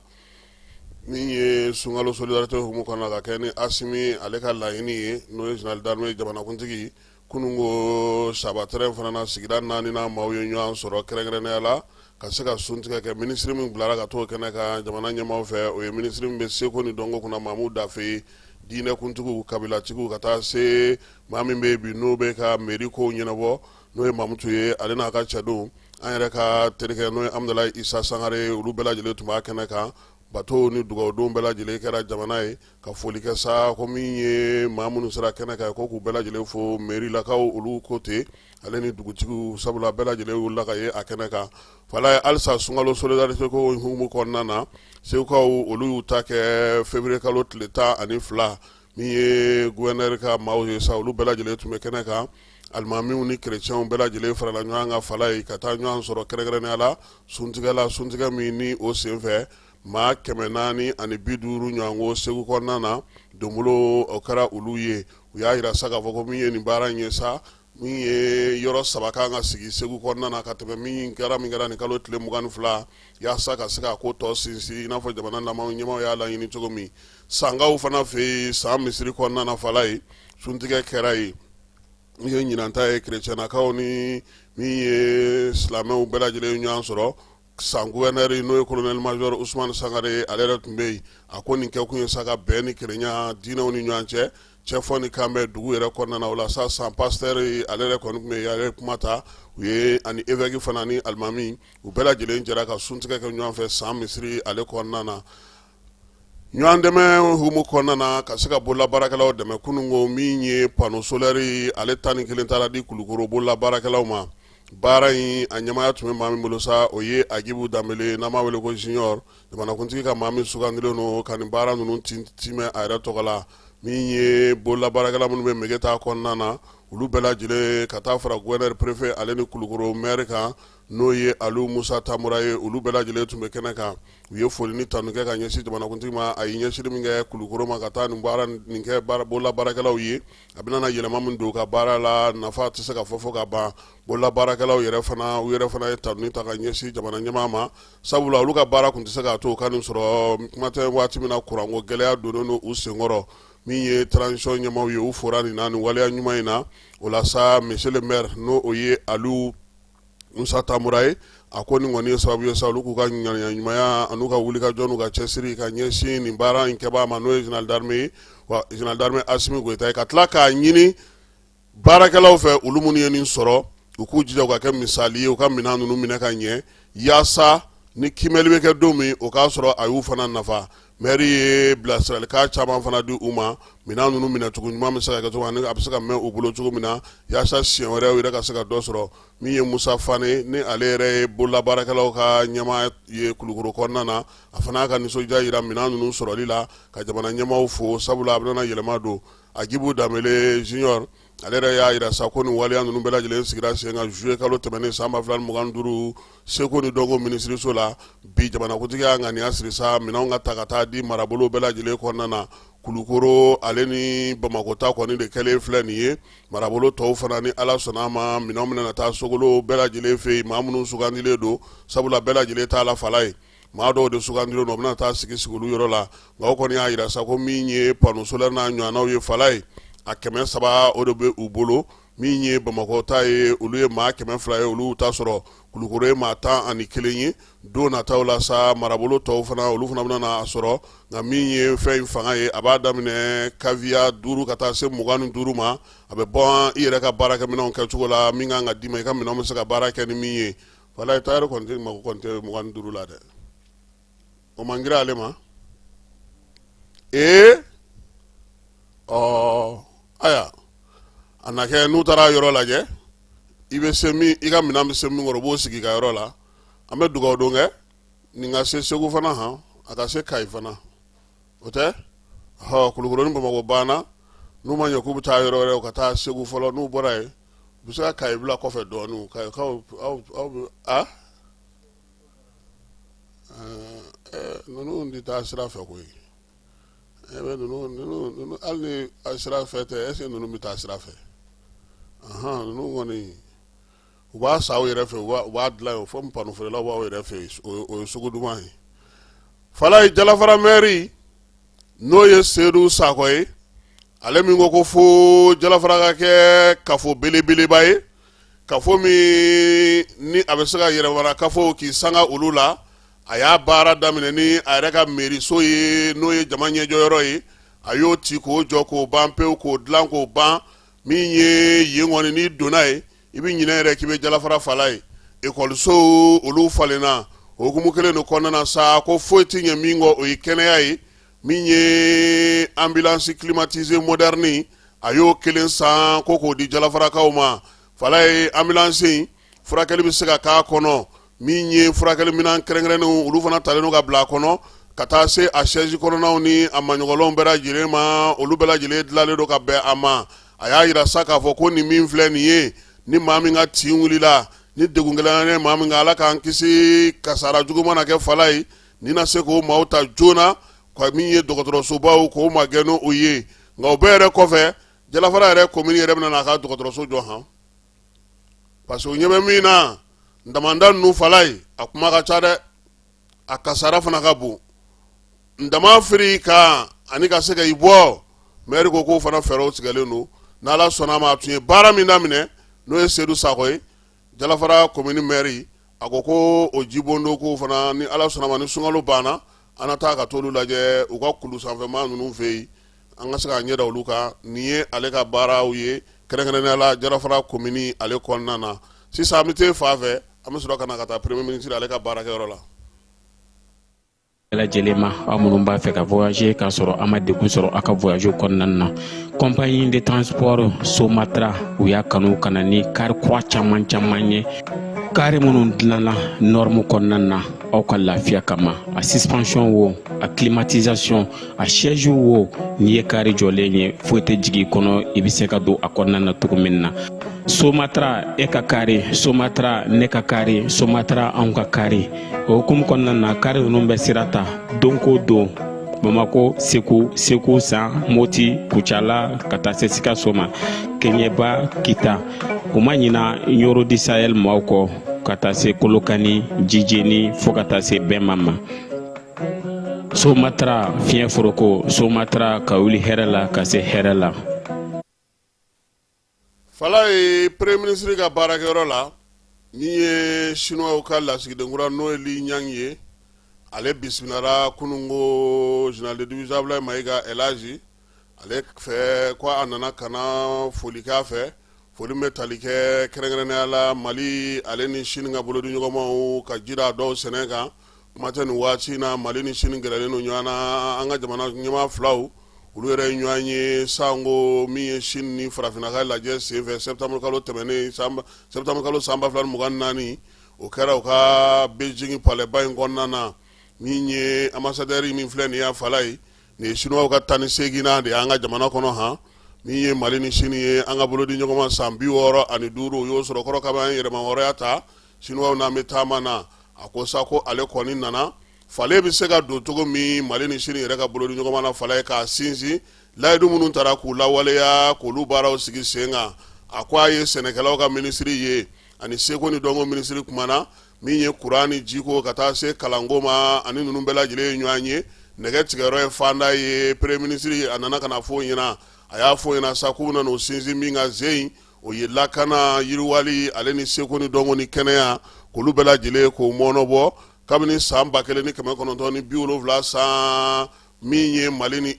min ye sunkalo solidarité hukumu kɔnɔ ka kɛ ni Asimi ale ka laɲini ye, n'o ye général d'armée jamanakuntigi. Kununko Saba terrain fana na, sigida naani na maaw ye ɲɔgɔn sɔrɔ kɛrɛnkɛrɛnnenya la ka se ka suntigɛ kɛ. Minisiri min bilara ka t'o kɛnɛ kan jamana ɲɛmaaw fɛ, o ye minisiri min bɛ seko ni dɔnko kunna, Mamu Dafe ye. Diinɛkuntigiw, kabilatigiw, ka taa se maa min bɛ bi n'o bɛ ka mairie kow ɲɛnabɔ, n'o ye Mamutu ye, ale n'a ka cɛdenw, an yɛrɛ ka terikɛ n'o ye Amudalayi Isa Sangare, olu bɛɛ lajɛlen tun b'a kɛnɛ kan. Bato ni dugawudon bɛɛ lajɛlen kɛra jamana ye ka foli kɛ sa ko min ye maa minnu sera kɛnɛ kan ko k'u bɛɛ lajɛlen fo. Mairilakaw olu ko ten, ale ni dugutigiw, sabula bɛɛ lajɛlen wulila ka ye a kɛnɛ kan. Falaye, halisa sunkalo solidarité ko hukumu kɔnɔna na, Segukaw olu y'u ta kɛ février kalo tile 12. Min ye gouverneur ka maaw ye sa, olu bɛɛ lajɛlen tun bɛ kɛnɛ kan. Alimamiw ni kerecɛnw bɛɛ lajɛlen farala ɲɔgɔn kan Falaye ka taa ɲɔgɔn sɔrɔ kɛrɛnkɛrɛnnenya la suntigɛ la, suntigɛ min ni o senfɛ maa 450 ɲɔgɔnko Segu kɔnɔna na donbolo o kɛra olu ye. U y'a jira sa k'a fɔ ko min ye nin baara in ye sa, min ye yɔrɔ saba kan ka sigi Segu kɔnɔna na ka tɛmɛ min kɛra nin kalo tile 22, yaasa ka se k'a ko tɔ sinsin i n'a fɔ jamana ɲɛmaaw y'a laɲini cogo min. Sankaw fana fɛ yen, San misiri kɔnɔna na Falaye, suntigɛ kɛra yen. Min ye ɲinan ta ye, kerecɛnnakaw ni min ye silamɛw bɛɛ lajɛlen ɲɔgɔn sɔrɔ. San gouverneur n'o ye colonel major Usumani Sangare, ale yɛrɛ tun bɛ yen. A ko nin kɛkun ye sa ka bɛn ni kelenya diinɛw ni ɲɔgɔn cɛ, cɛfɔ ni kanbɛn dugu yɛrɛ kɔnɔna na. O la sa, San pasteur ale yɛrɛ kɔni tun bɛ yen, ale ye kuma ta u ye, ani évêque fana ni alimami, u bɛɛ lajɛlen jɛra ka suntigɛ kɛ ɲɔgɔn fɛ San misiri ale kɔnɔna na. Ɲɔgɔn dɛmɛ hukumu kɔnɔna na ka se ka bololabaarakɛlaw dɛmɛ, kununko min ye panneau solaire ale 11 taara di Kulukoro bololabaarakɛlaw ma. Baara in a ɲɛmaaya tun bɛ maa min bolo sa, o ye Agibu Danbele, n'an b'a wele ko Junior, jamanakuntigi ka maa min sugandilen don ka nin baara ninnu timɛ a yɛrɛ tɔgɔ la. Min ye bololabaarakɛla minnu bɛ Megeta kɔnɔna na, olu bɛɛ lajɛlen ka taa fara gouverneur, préfet ale ni Kulukoro maire kan, n'o ye Alu Musa Tamura ye, olu bɛɛ lajɛlen tun bɛ kɛnɛ kan. U ye foli ni tanu kɛ ka ɲɛsin jamanakuntigi ma, a ye ɲɛsiri min kɛ Kulukoro ma ka taa nin baara nin kɛ bololabaarakɛlaw ye. A bɛna na yɛlɛma min don u ka baara la, nafa tɛ se ka fɔ fo ka ban. Bololabaarakɛlaw yɛrɛ fana, u yɛrɛ fana ye tanuni ta ka ɲɛsin jamana ɲɛmaa ma, sabula olu ka baara tun tɛ se k'a to u ka nin sɔrɔ, kuma tɛ waati min na kuranko gɛlɛya donnen don u senkɔrɔ. Min ye transition ɲɛmaaw ye, u fora nin na, nin waleya ɲuman in na. O la sa, monsieur le maire, n'o o ye Alu Musa Tamura ye, a ko nin kɔni ye sababu ye sa olu k'u ka ŋaniya ɲumanya an'u ka wulikajɔ n'u ka cɛsiri ka ɲɛsin nin baara in kɛbaa ma, n'o ye général d'armée ye, wa général d'armée Asimi Goyita ye, ka tila k'a ɲini baarakɛlaw fɛ, olu minnu ye nin sɔrɔ, u k'u jija u ka kɛ misali ye, u ka minɛn ninnu minɛ ka ɲɛ, yaasa ni kiimɛli bɛ kɛ don min, o k'a sɔrɔ a y'u fana nafa. Maire ye bilasiralikan caman fana di u ma, minɛn ninnu minɛcogo ɲuman bɛ se ka kɛ cogo min, a bɛ se ka mɛn u bolo cogo min na, yaasa siɲɛ wɛrɛ u yɛrɛ ka se ka dɔ sɔrɔ. Min ye Musa Fane ni ale yɛrɛ ye bololabaarakɛlaw ka ɲɛmaa ye Kulukoro kɔnɔna na, a fana y'a ka nisɔndiya jira minɛn ninnu sɔrɔli la, ka jamana ɲɛmaaw fo, sabula a bɛna yɛlɛma don. Agibu Danbele Junior, ale yɛrɛ y'a jira sa ko nin waleya ninnu bɛɛ lajɛlen sigira sen kan juillet kalo tɛmɛnen san 2025 seko ni dɔnko minisiriso la. Bi jamanakuntigi y'a ŋaniya siri sa minɛnw ka ta ka taa di marabolo bɛɛ lajɛlen kɔnɔna na. Kulukoro ale ni Bamakɔ ta kɔni de kɛlen filɛ nin ye. Marabolo tɔw fana, ni Ala sɔnna a ma, minɛnw bɛna na taa Sogolo bɛɛ lajɛlen fɛ yen, maa minnu sugandilen don, sabula bɛɛ lajɛlen t'a la Falaye, maa dɔw de sugandilen don, u bɛna taa sigi sigi olu yɔrɔ la. Nka o kɔni y'a jira sa ko min ye panneau solaire n'a ɲɔgɔnnaw ye Falaye, a 300 o de bɛ u bolo. Min ye Bamakɔ ta ye, olu ye maa 200 ye, olu ta sɔrɔ. Kulukoro ye maa 11 ye. Don nataw la sa, marabolo tɔw fana, olu fana bɛna na a sɔrɔ. Nka min ye fɛn in fanga ye, a b'a daminɛ KVA 5 ka taa se 25 ma. A bɛ bɔ i yɛrɛ ka baarakɛminɛnw kɛcogo la, min kan ka d'i ma, i ka minɛnw bɛ se ka baara kɛ ni min ye. Walayi, tailleur kɔni tɛ mako kɔni tɛ 25 la dɛ, o man girin ale ma. Ee, ɔ aya, a na kɛ n'u taara yɔrɔ lajɛ, i bɛ se min, i ka minɛn bɛ se min kɔrɔ, u b'o sigi i ka yɔrɔ la. An bɛ dugawu don kɛ nin ka se Segu fana, han, a ka se Kayi fana. O tɛ hɔ, Kulukoro ni Bamakɔ banna. N'u ma ɲɛ k'u bɛ taa yɔrɔ wɛrɛ, u ka taa Segu fɔlɔ. N'u bɔra yen, u bɛ se ka Kayi bila kɔfɛ dɔɔnin. Kayikaw, aw bɛ a ninnu tɛ taa sira fɛ koyi. E bɛ ninnu, hali ni sira fɛ tɛ, est-ce que ninnu bɛ taa sira fɛ? Ahan, ninnu kɔni, u b'a san u yɛrɛ fɛ, u b'a dilan yen fo panneau feerelaw b'aw yɛrɛ fɛ yen. O ye sugu duman ye. Falayi, Jalafara mɛri, n'o ye Sedu Sakɔ ye, ale min ko ko fo Jalafara ka kɛ kafo belebeleba ye, kafo min ni a bɛ se ka yɛrɛmara kafo k'i sanga olu la. A y'a baara daminɛ ni a yɛrɛ ka meriso ye, n'o ye jama ɲɛjɔyɔrɔ ye. A y'o ci k'o jɔ k'o ban pewu, k'o dilan k'o ban. Min ye yen kɔni, n'i donna yen, i bɛ ɲinɛ yɛrɛ k'i bɛ Jalafara fala ye. Ekɔlisow, olu falenna. O hukumu kelen de kɔnɔna na sa, ko foyi tɛ ɲɛ min kɔ, o ye kɛnɛya ye. Min ye ambulance climatisée moderne, a y'o kelen san ko k'o di Jalafarakaw ma. Falaye, ambulance in, furakɛli bɛ se ka k'a kɔnɔ. Min ye furakɛli minɛn kɛrɛnkɛrɛnnenw, olu fana talen don ka bila a kɔnɔ, ka taa se a siège kɔnɔnaw ni a maɲɔgɔnlɔnw bɛɛ lajɛlen ma. Olu bɛɛ lajɛlen dilanlen don ka bɛn a ma. A y'a yira sa k'a fɔ ko nin min filɛ nin ye, ni maa min ka tin wulila, ni degun gɛlɛn ye maa min kan, Ala k'an kisi, kasara jugu mana kɛ Falaye, ni na se k'o maaw ta joona ka min ye dɔgɔtɔrɔsobaw k'o magɛn n'o ye. Nka o bɛɛ yɛrɛ kɔfɛ, Jalafara yɛrɛ komini yɛrɛ bɛna n'a ka dɔgɔtɔrɔso jɔ han, parce que o ɲɛ bɛ min na, damanda ninnu, Falaye, a kuma ka ca dɛ, a kasara fana ka bon. Dama firi kan ani ka se ka i bɔ, mɛri ko k'o fana fɛɛrɛw tigɛlen don. N'Ala sɔnna a ma, a tun ye baara min daminɛ, n'o ye Sedu Sakɔ ye, Jalafara komini mɛri, a ko ko o jibondo ko fana, ni Ala sɔnna ma, ni sunkalo banna, an na taa ka t'olu lajɛ u ka kulu sanfɛma ninnu fɛ yen, an ka se k'a ɲɛ da olu kan. Nin ye ale ka baaraw ye kɛrɛnkɛrɛnnenya la Jalafara komini ale kɔnɔna na. Sisan an bɛ taa fan fɛ, an bɛ sɔrɔ ka na ka taa premier ministre ale ka baarakɛyɔrɔ la. Bɛɛ lajɛlen ma, aw minnu b'a fɛ ka voyager k'a sɔrɔ a ma degun sɔrɔ aw ka voyage kɔnɔna na, compagnie de transport Somatra, u y'a kanu ka na ni kari kura caman caman ye, kari minnu dilanna norme kɔnɔna na aw ka lafiya kama. A suspension wo, a climatisation, a siège wo, n'i ye kari jɔlen ye, foyi tɛ jigin i kɔnɔ, i bɛ se ka don a kɔnɔna na cogo min na. Somatra, e ka kari Somatra, ne ka kari Somatra, anw ka kari. O hukumu kɔnɔna na, kari ninnu bɛ sira ta don ko don, Bamako, Segu, Segu San, Moti, Kucala, ka taa se Sikaso ma, Keɲeba, Kita. U ma ɲina Ɲoro du Sahel maaw kɔ, ka taa se Kolokani, Jijeni, fo ka taa se Bɛma ma. Somatra, fiɲɛ foroko Somatra, ka wuli hɛrɛ la ka se hɛrɛ la. Falaye, premier ministre ka baarakɛyɔrɔ la, min ye Chinois ka lasigidenkura, n'o ye Li Ɲang ye, ale bisimilara kununko général de division Abulayi Mayiga Elaji ale fɛ, ko a nana ka na foli k'a fɛ. Foli bɛ tali kɛ kɛrɛnkɛrɛnnenya la Mali ale ni Chine ka bolodiɲɔgɔnmaw ka jira dɔw sɛnɛ kan. Kuma tɛ nin waati in na, Mali ni Chine gɛrɛlen don ɲɔgɔn na. An ka jamana ɲɛmaa filaw, olu yɛrɛ ye ɲɔgɔn ye sanko min ye Chine ni farafinna ka lajɛ senfɛ septembre kalo tɛmɛnen, septembre kalo san 2024. O kɛra u ka Beijing palais-ba in kɔnɔna na. Min ye ambassadeur min filɛ nin ye, Falaye, nin ye Chinois ka 18nan de ye an ka jamana kɔnɔ han. Min ye Mali ni Chine ye, an ka bolodi ɲɔgɔnma san 65, o y'o sɔrɔ kɔrɔ kabi an ye yɛrɛmahɔrɔnya ta, Chinois n'an bɛ taama na. A ko sa ko ale kɔni nana falen bɛ se ka don cogo min Mali ni Chine yɛrɛ ka bolodi ɲɔgɔnma na, Falaye, k'a sinsin layidu minnu tara k'u lawaleya, k'olu baaraw sigi sen kan. A ko a ye sɛnɛkɛlaw ka minisiri ye ani seko ni dɔnko minisiri kumana, min ye kuran ni jiko ka taa se kalanko ma, ani ninnu bɛɛ lajɛlen ye ɲɔgɔn ye. Nɛgɛ tigɛyɔrɔ ye fanda ye. Premier ministre, a nana ka na fɔ o ɲɛna. A y'a fɔ o ɲɛna sa k'u bɛna n'o sinsin min kan zen. o ye lakana, yiriwali ale ni seko ni dɔnko ni kɛnɛya, k'olu bɛɛ lajɛlen k'o mɔɔnɔbɔ kabini san 1970 san min ye Mali ni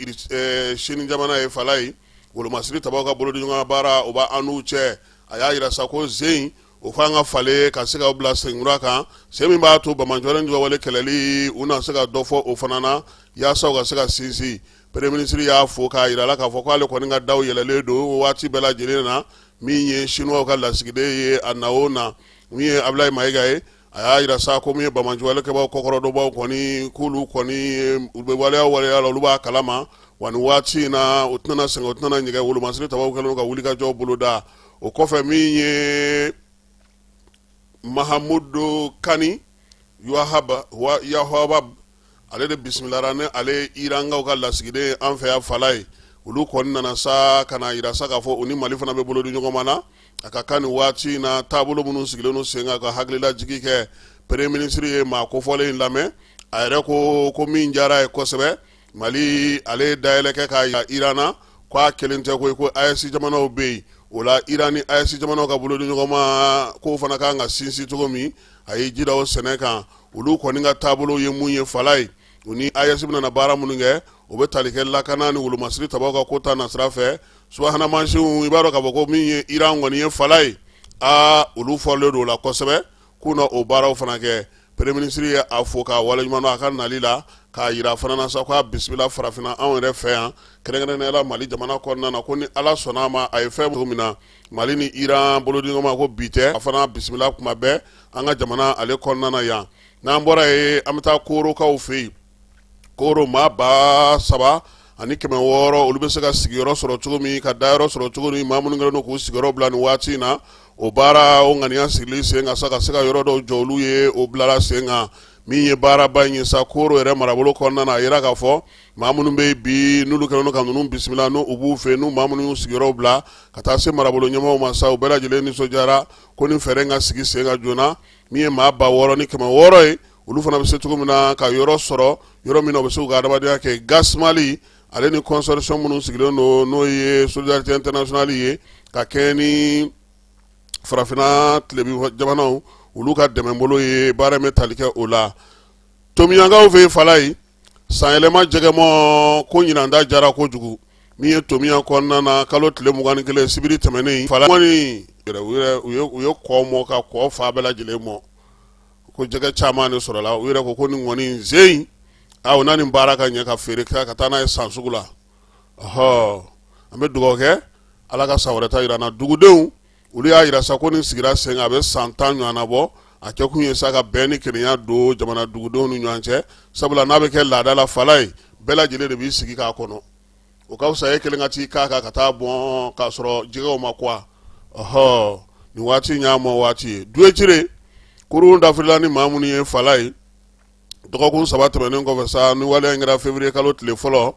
Sini jamana ye. Falayi, wolomasiri tabaw ka bolodiɲɔgɔnya baara, o b'an n'u cɛ. A y'a jira sa ko sen o kan ka falen ka se ka bila senkura kan, sen min b'a to banbaanciwale wale kɛlɛli, u na se ka dɔ fɔ o fana na yaasa u ka se ka sinsin. Premier ministre y'a fo k'a jira la k'a fɔ k'ale kɔni ka daw yɛlɛlen don waati bɛɛ lajɛlen na. Min ye Sinuwaw ka lasigiden ye a na o na, min ye Abulayi Mayiga ye, a y'a jira sa ko min ye banbaanciwalekɛbaw kɔkɔrɔdonbaw kɔni, k'olu kɔni u bɛ waleya waleya la, olu b'a kalama. Wa nin waati in na, u tɛna sɛgɛn, u tɛna ɲɛgɛn. Wolomasiri tabaw kɛlen ka wulikajɔ boloda. O kɔfɛ, min ye Mahamudu Kani Yahaba, ale de bisimilara ni ale ye Irankaw ka lasigiden an fɛ yan. Falayi, olu kɔni nana sa ka na jira sa k'a fɔ u ni Mali fana bɛ bolo di ɲɔgɔn ma na. A ka kan nin waati in na, taabolo minnu sigilen don sen kan, ka hakililajigi kɛ. Premier ministre ye maa kofɔlen in lamɛn. A yɛrɛ ko ko min diyara a ye kosɛbɛ, Mali ale ye dayɛlɛ kɛ k'a jira Iran na ko a kelen tɛ koyi, ko AES jamanaw bɛ yen. O la, Iran ni AES jamanaw ka bolo di ɲɔgɔn ma k'o fana kan ka sinsin cogo min, a ye ji da o sɛnɛ kan. Olu kɔni ka taabolo ye mun ye, Falayi, u ni AES bɛna baara minnu kɛ, o bɛ tali kɛ lakana ni wolomasiri tabaw ka ko ta nasira fɛ. Subahana mansinw, i b'a dɔn k'a fɔ ko min ye Iran kɔni ye, Falayi, aa olu fɔlen don o la kosɛbɛ k'u na o baaraw fana kɛ. Premier ministre ye a fo k'a waleɲuman dɔn a ka nali la, k'a jira fana na sa k'a bisimila farafinna anw yɛrɛ fɛ yan, kɛrɛnkɛrɛnnenya la Mali jamana kɔnɔna na, ko ni Ala sɔnna a ma, a ye fɛn min na Mali ni Iran bolodiɲɔgɔnma ko bi tɛ, a fana bisimila kuma bɛɛ an ka jamana ale kɔnɔna na yan. N'an bɔra yen, an bɛ taa Korokaw fɛ yen. Koro maa 3600, olu bɛ se ka sigiyɔrɔ sɔrɔ cogo min, ka dayɔrɔ sɔrɔ cogo min, maa minnu kɛlen don k'u sigiyɔrɔ bila nin waati in na, o baara o ŋaniya sigili sen kan sa ka se ka yɔrɔ dɔw jɔ olu ye, o bilara sen kan. Min ye baaraba in ye sa, Koro yɛrɛ marabolo kɔnɔna na, a yira k'a fɔ maa minnu bɛ yen bi, n'olu kɛlen don ka ninnu bisimila, n'u b'u fɛ, n'u maa minnu y'u sigiyɔrɔw bila ka taa se marabolo ɲɛmɔgɔw ma sa, u bɛɛ lajɛlen nisɔndiyara ko ni fɛɛrɛ ka sigi sen kan joona. Min ye maa 6600 ye, olu fana bɛ se cogo min na ka yɔrɔ sɔrɔ, yɔrɔ min na u bɛ se k'u ka adamadenya kɛ. Gas Mali ale ni consortium minnu sigilen don, n'o ye Solidarité Internationale ye, ka kɛɲɛ ni farafinna tilebin jamanaw olu ka dɛmɛbolo ye, baara in bɛ tali kɛ o la. Tomiɲankaw fɛ yen, Falayi, sanyɛlɛma jɛgɛmɔ ko ɲinan ta jara kojugu. Min ye Tomiɲan kɔnɔna na, kalo tile 21, sibiri tɛmɛnen, Falayi, u ye kɔ mɔ ka kɔ fa bɛɛ lajɛlen mɔ, ko jɛgɛ caman de sɔrɔla. U yɛrɛ ko ko nin kɔni sen in, u na nin baara ka ɲɛ ka feere kɛ ka taa n'a ye san sugu la. Ɔhɔ, an bɛ dugawu kɛ, Ala ka san wɛrɛ ta jira an na. Dugudenw olu y'a jira sa ko nin sigira sen kan, a bɛ san 10 ɲɔgɔnna bɔ. A kɛkun ye sa ka bɛn ni kelenya don jamana dugudenw ni ɲɔgɔn cɛ, sabula n'a bɛ kɛ laada la, Falayi, bɛɛ lajɛlen de b'i sigi k'a kɔnɔ. O ka fisa e kelen ka t'i k'a kan ka taa bɔn k'a sɔrɔ jɛgɛw ma kuwa. Ɔhɔ, nin waati y'a mɔ waati ye. Duwecire kurun dafirila ni maa minnu ye, Falayi, dɔgɔkun 3 tɛmɛnen kɔfɛ sa, ni waleya in kɛra février kalo tile fɔlɔ.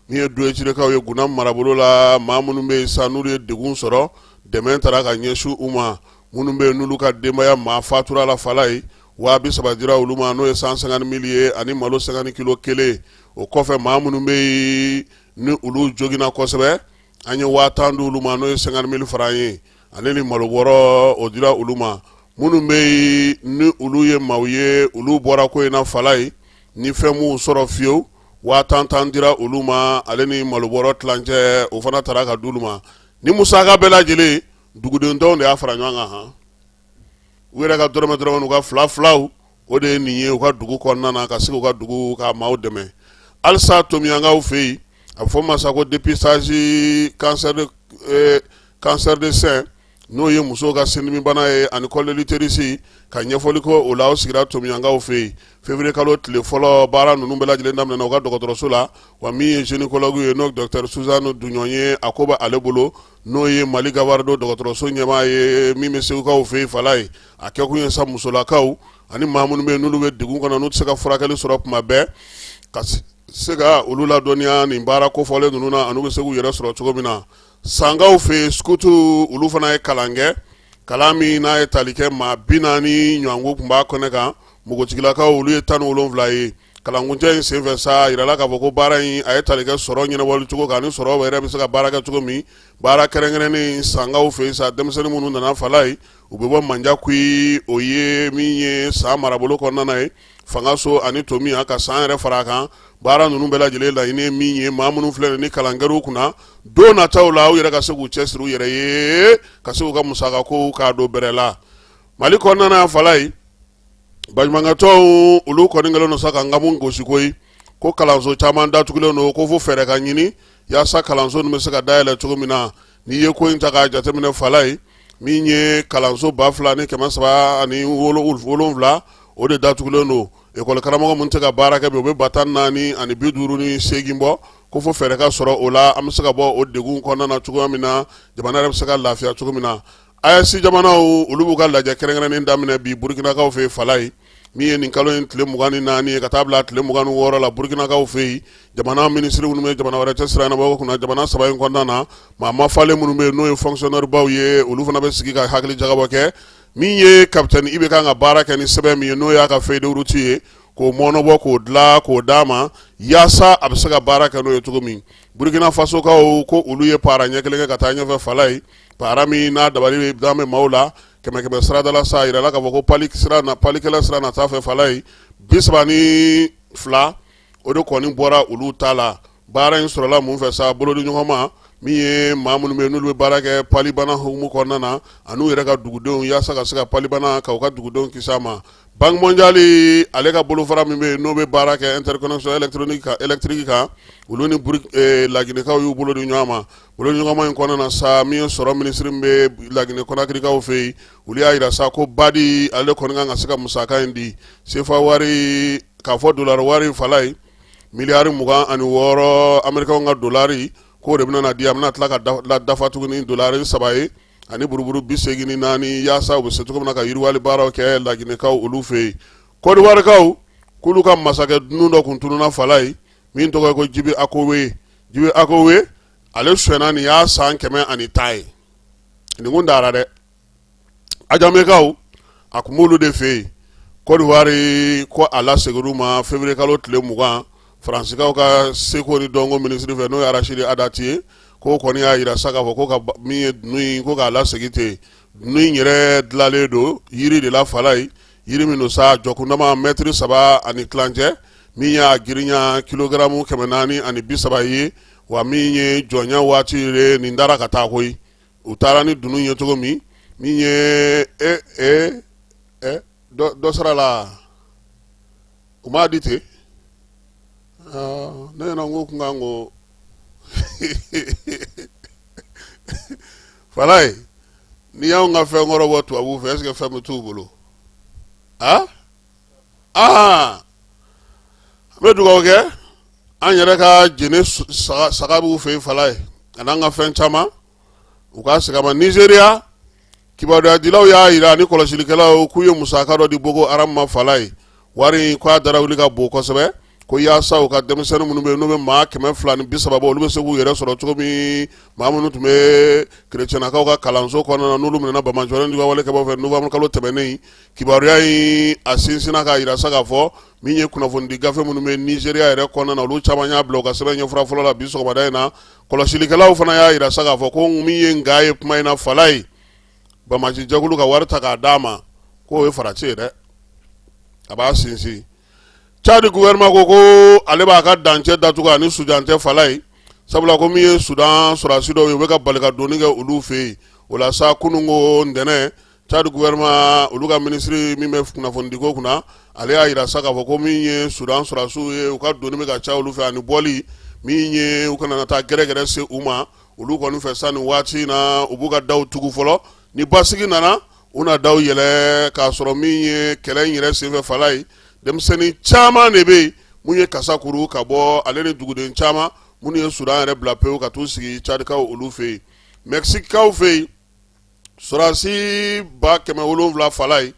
Min ye Duwecirekaw ye Guna marabolo la, maa minnu bɛ yen sa n'olu ye degun sɔrɔ, dɛmɛ taara ka ɲɛsin u ma. Minnu bɛ yen n'olu ka denbaya maa fatura la, Falayi, 30.000 dira olu ma, n'o ye 150 000 ye, ani malo 50 kilo kelen. O kɔfɛ, maa minnu bɛ yen ni olu joginna kosɛbɛ, an ye 10.000 di olu ma, n'o ye 50 000 francs ye, ale ni malobɔrɔ, o dira olu ma. Minnu bɛ yen ni olu ye maaw ye, olu bɔra ko in na, Falayi, ni fɛn m'u sɔrɔ fiyewu, 10.000 tan dira olu ma, ale ni malobɔrɔ tilancɛ, o fana taara ka di olu ma. Ni musaka bɛɛ lajɛlen, duguden tɔw de y'a fara ɲɔgɔn kan han, u yɛrɛ ka dɔrɔmɛ dɔrɔmɛ n'u ka fila filaw, o de ye nin ye u ka dugu kɔnɔna na, ka se u ka dugu ka maaw dɛmɛ. Halisa Tomiɲankaw fɛ yen, a bɛ fɔ ma sa ko dépistage cancer de sein, n'o ye musow ka sindimibana ye, ani col de l'utérus, ka ɲɛfɔli kɛ o la, o sigira Tomiɲankaw fɛ yen février kalo tile fɔlɔ. Baara ninnu bɛɛ lajɛlen daminɛna u ka dɔgɔtɔrɔso la. Wa min ye gynécologue ye, n'o docteur Suzanne Duɲɔn ye, a ko bɛ ale bolo, n'o ye Mali Gavardo dɔgɔtɔrɔso ɲɛmaa ye min bɛ Segukaw fɛ yen. Falayi, a kɛkun ye sa musolakaw ani maa minnu bɛ yen n'olu bɛ degun kɔnɔ, n'u tɛ se ka furakɛli sɔrɔ tuma bɛɛ, ka se ka olu ladɔnniya nin baara kofɔlen ninnu na, ani u bɛ se k'u yɛrɛ sɔrɔ cogo min na. Sankaw fɛ yen, scout olu fana ye kalan kɛ, kalan min n'a ye tali kɛ maa 40 ɲɔgɔnko tun b'a kɛnɛ kan. Npogotigilakaw, olu ye 17 ye. Kalankuncɛ in senfɛ sa, a yirala k'a fɔ ko baara in a ye tali kɛ sɔrɔ ɲɛnabɔli cogo kan ani sɔrɔ yɛrɛ bɛ se ka baara kɛ cogo min. Baara kɛrɛnkɛrɛnnen sankaw fɛ yen sa, denmisɛnnin minnu nana Falaye, u bɛ bɔ Manjakui, o ye min ye San marabolo kɔnɔna ye, Fangaso ani Tominian ka San yɛrɛ fara a kan. Baara ninnu bɛɛ lajɛlen laɲini ye min ye, maa minnu filɛ ni kalan kɛr'u kunna, don nataw la u yɛrɛ ka se k'u cɛsiri u yɛrɛ ye, ka se k'u ka musakako k'a don bɛrɛ la. Mali kɔnɔna Falaye, baɲumankɛtɔnw olu kɔni kɛlen don sa ka nkamu gosi koyi, ko kalanso caman datugulen don, ko fo fɛɛrɛ ka ɲini yaasa kalanso ninnu bɛ se ka dayɛlɛ cogo min na. N'i ye ko in ta k'a jateminɛ Falaye, min ye kalanso 2707, o de datugulen don. Ekɔli karamɔgɔ minnu tɛ ka baara kɛ bi, o bɛ 4058 bɔ, ko fo fɛɛrɛ ka sɔrɔ o la, an bɛ se ka bɔ o degun kɔnɔna na cogoya min na, jamana yɛrɛ bɛ se ka lafiya cogo min na. AES jamanaw olu b'u ka lajɛ kɛrɛnkɛrɛnnen daminɛ bi Burukinakaw fɛ yen Falaye, min ye nin kalo in tile 24 ye ka taa bila tile 26 la Burukinakaw fɛ yen. Jamana minisiri minnu bɛ jamana wɛrɛ cɛ sira ɲɛnabɔ kunna jamana saba in kɔnɔna na, maa mafalen minnu bɛ yen n'o ye fonctionnaire baw ye, olu fana bɛ sigi ka hakili jagabɔ kɛ. Min ye capitaine IB kan ka baara kɛ ni sɛbɛn min ye, n'o y'a ka feuille de route ye, k'o mɔnɔbɔ k'o dilan k'o d'a ma yaasa a bɛ se ka baara kɛ n'o ye cogo min. Burukina Fasokaw ko olu ye para ɲɛ kelen kɛ ka taa ɲɛfɛ Falaye, para min n'a dabali bɛ dan bɛ maaw la kɛmɛ kɛmɛ sarada la sa. A yirala k'a fɔ ko pali sira na, palikɛla sira nata fɛ Falaye, 32 o de kɔni bɔra olu ta la. Baara in sɔrɔla mun fɛ sa? Bolodi ɲɔgɔnma min ye maa minnu bɛ n'olu bɛ baara kɛ palibana hukumu kɔnɔna na an'u yɛrɛ ka dugudenw, yaasa ka se ka palibana ka u ka dugudenw kisi a ma. Banque mondiale ale ka bolofara min bɛ yen n'o bɛ baara kɛ interconnexion électronique kan, électrique kan, olu ni Laginɛkaw y'u bolo di ɲɔgɔn ma. Bolo ɲɔgɔnma in kɔnɔna na sa, min ye sɔrɔ minisiri min bɛ Laginɛ Kɔnakirikaw fɛ yen, olu y'a jira sa ko BAD ale kɔni kan ka se ka musaka in di, sefa wari k'a fɔ dolari wari Falaye, miliyari 26 amerikɛnw ka dolari, k'o de bɛna di. A bɛna tila ka dafa tuguni dolari 3 ye ani buruburu 84, yaasa u bɛ se cogo min na ka yiriwali baaraw kɛ Laginɛkaw olu fɛ yen. Kɔdiwarikaw k'olu ka masakɛ dunun dɔ kun tununna Falaye, min tɔgɔ ye ko Jibi Akowe. Jibi Akowe ale sonyɛna nin y'a san 110 ye, nin kun dara dɛ. Ajamekaw a kun b'olu de fɛ yen Kɔdiwari, ko a laseginna u ma février kalo tile 20 Faransikaw ka seko ni dɔnko minisiri fɛ, n'o ye Arasidi Adati ye, k'o kɔni y'a jira sa k'a fɔ ko ka min ye dunun in, ko k'a lasegin ten. Dunun in yɛrɛ dilanlen don yiri de la Falaye, yiri min don sa, jɔkundama mɛtiri 3.5, min y'a girinya kilogaramu 430 ye, wa min ye jɔnya waati ye, nin dara ka taa koyi. U taara ni dunun ye cogo min, min ye e e e dɔ sara la, u m'a di ten. Ne ɲɛna ko kun kan ko Falaye, n'i y'anw ka fɛn kɔrɔ bɔ tubabuw fɛ, est ce que fɛn bɛ t'u bolo? Aa aa, an bɛ dugawu kɛ an yɛrɛ ka jene saga b'u fɛ yen Falaye, a n'an ka fɛn caman, u ka segin a ma. Nizeriya kibaruyadilaw y'a jira ni kɔlɔsilikɛlaw k'u ye musaka dɔ di Boko Haram ma Falaye. Wari in k'a darawuli ka bon kosɛbɛ, ko yaasa u ka denmisɛnnin minnu bɛ yen n'u bɛ maa 230 bɔ, olu bɛ se k'u yɛrɛ sɔrɔ cogo min. Maa minnu tun bɛ kerecɛnnakaw ka kalanso kɔnɔna na, n'olu minɛna banbaanciwale ni juguya kɛbaaw fɛ novembre kalo tɛmɛnen in. Kibaruya in a sinsinna k'a jira sa k'a fɔ min ye kunnafonidi gafe minnu bɛ Nizeriya yɛrɛ kɔnɔna na, olu caman y'a bila u ka sɛbɛn ɲɛfura fɔlɔ la bi sɔgɔmada in na. Kɔlɔsilikɛlaw fana y'a jira sa k'a fɔ ko min ye nka ye kuma in na Falaye, banbaanci jɛkulu ka wari ta k'a d'a ma, k'o ye farati ye dɛ, a b'a sinsin. Tchad gouvernement ko ko ale b'a ka dancɛ datugu ani Sudan cɛ Falaye, sabula ko min ye Sudan sɔrɔdasi dɔw ye, u bɛ ka bali ka donni kɛ olu fɛ yen. O la sa, kunun ko ntɛnɛn, Tchad gouvernement olu ka minisiri min bɛ kunnafonidiko kunna, ale y'a jira sa k'a fɔ ko min ye Sudan sɔrɔdasiw ye, u ka donni bɛ ka ca olu fɛ ani bɔli min ye, u kana na taa gɛrɛgɛrɛ se u ma. Olu kɔni fɛ sa nin waati in na, u b'u ka daw tugu fɔlɔ, ni basigi nana, u na daw yɛlɛ. K'a sɔrɔ min ye kɛlɛ in yɛrɛ senfɛ Falaye, denmisɛnnin caman de bɛ yen mun ye kasa kuru ka bɔ, ale ni duguden caman minnu ye Sudan yɛrɛ bila pewu ka t'u sigi Tchadkaw olu fɛ yen. Mɛkisikikaw fɛ yen, sɔrɔdasi 700,000 Falaye,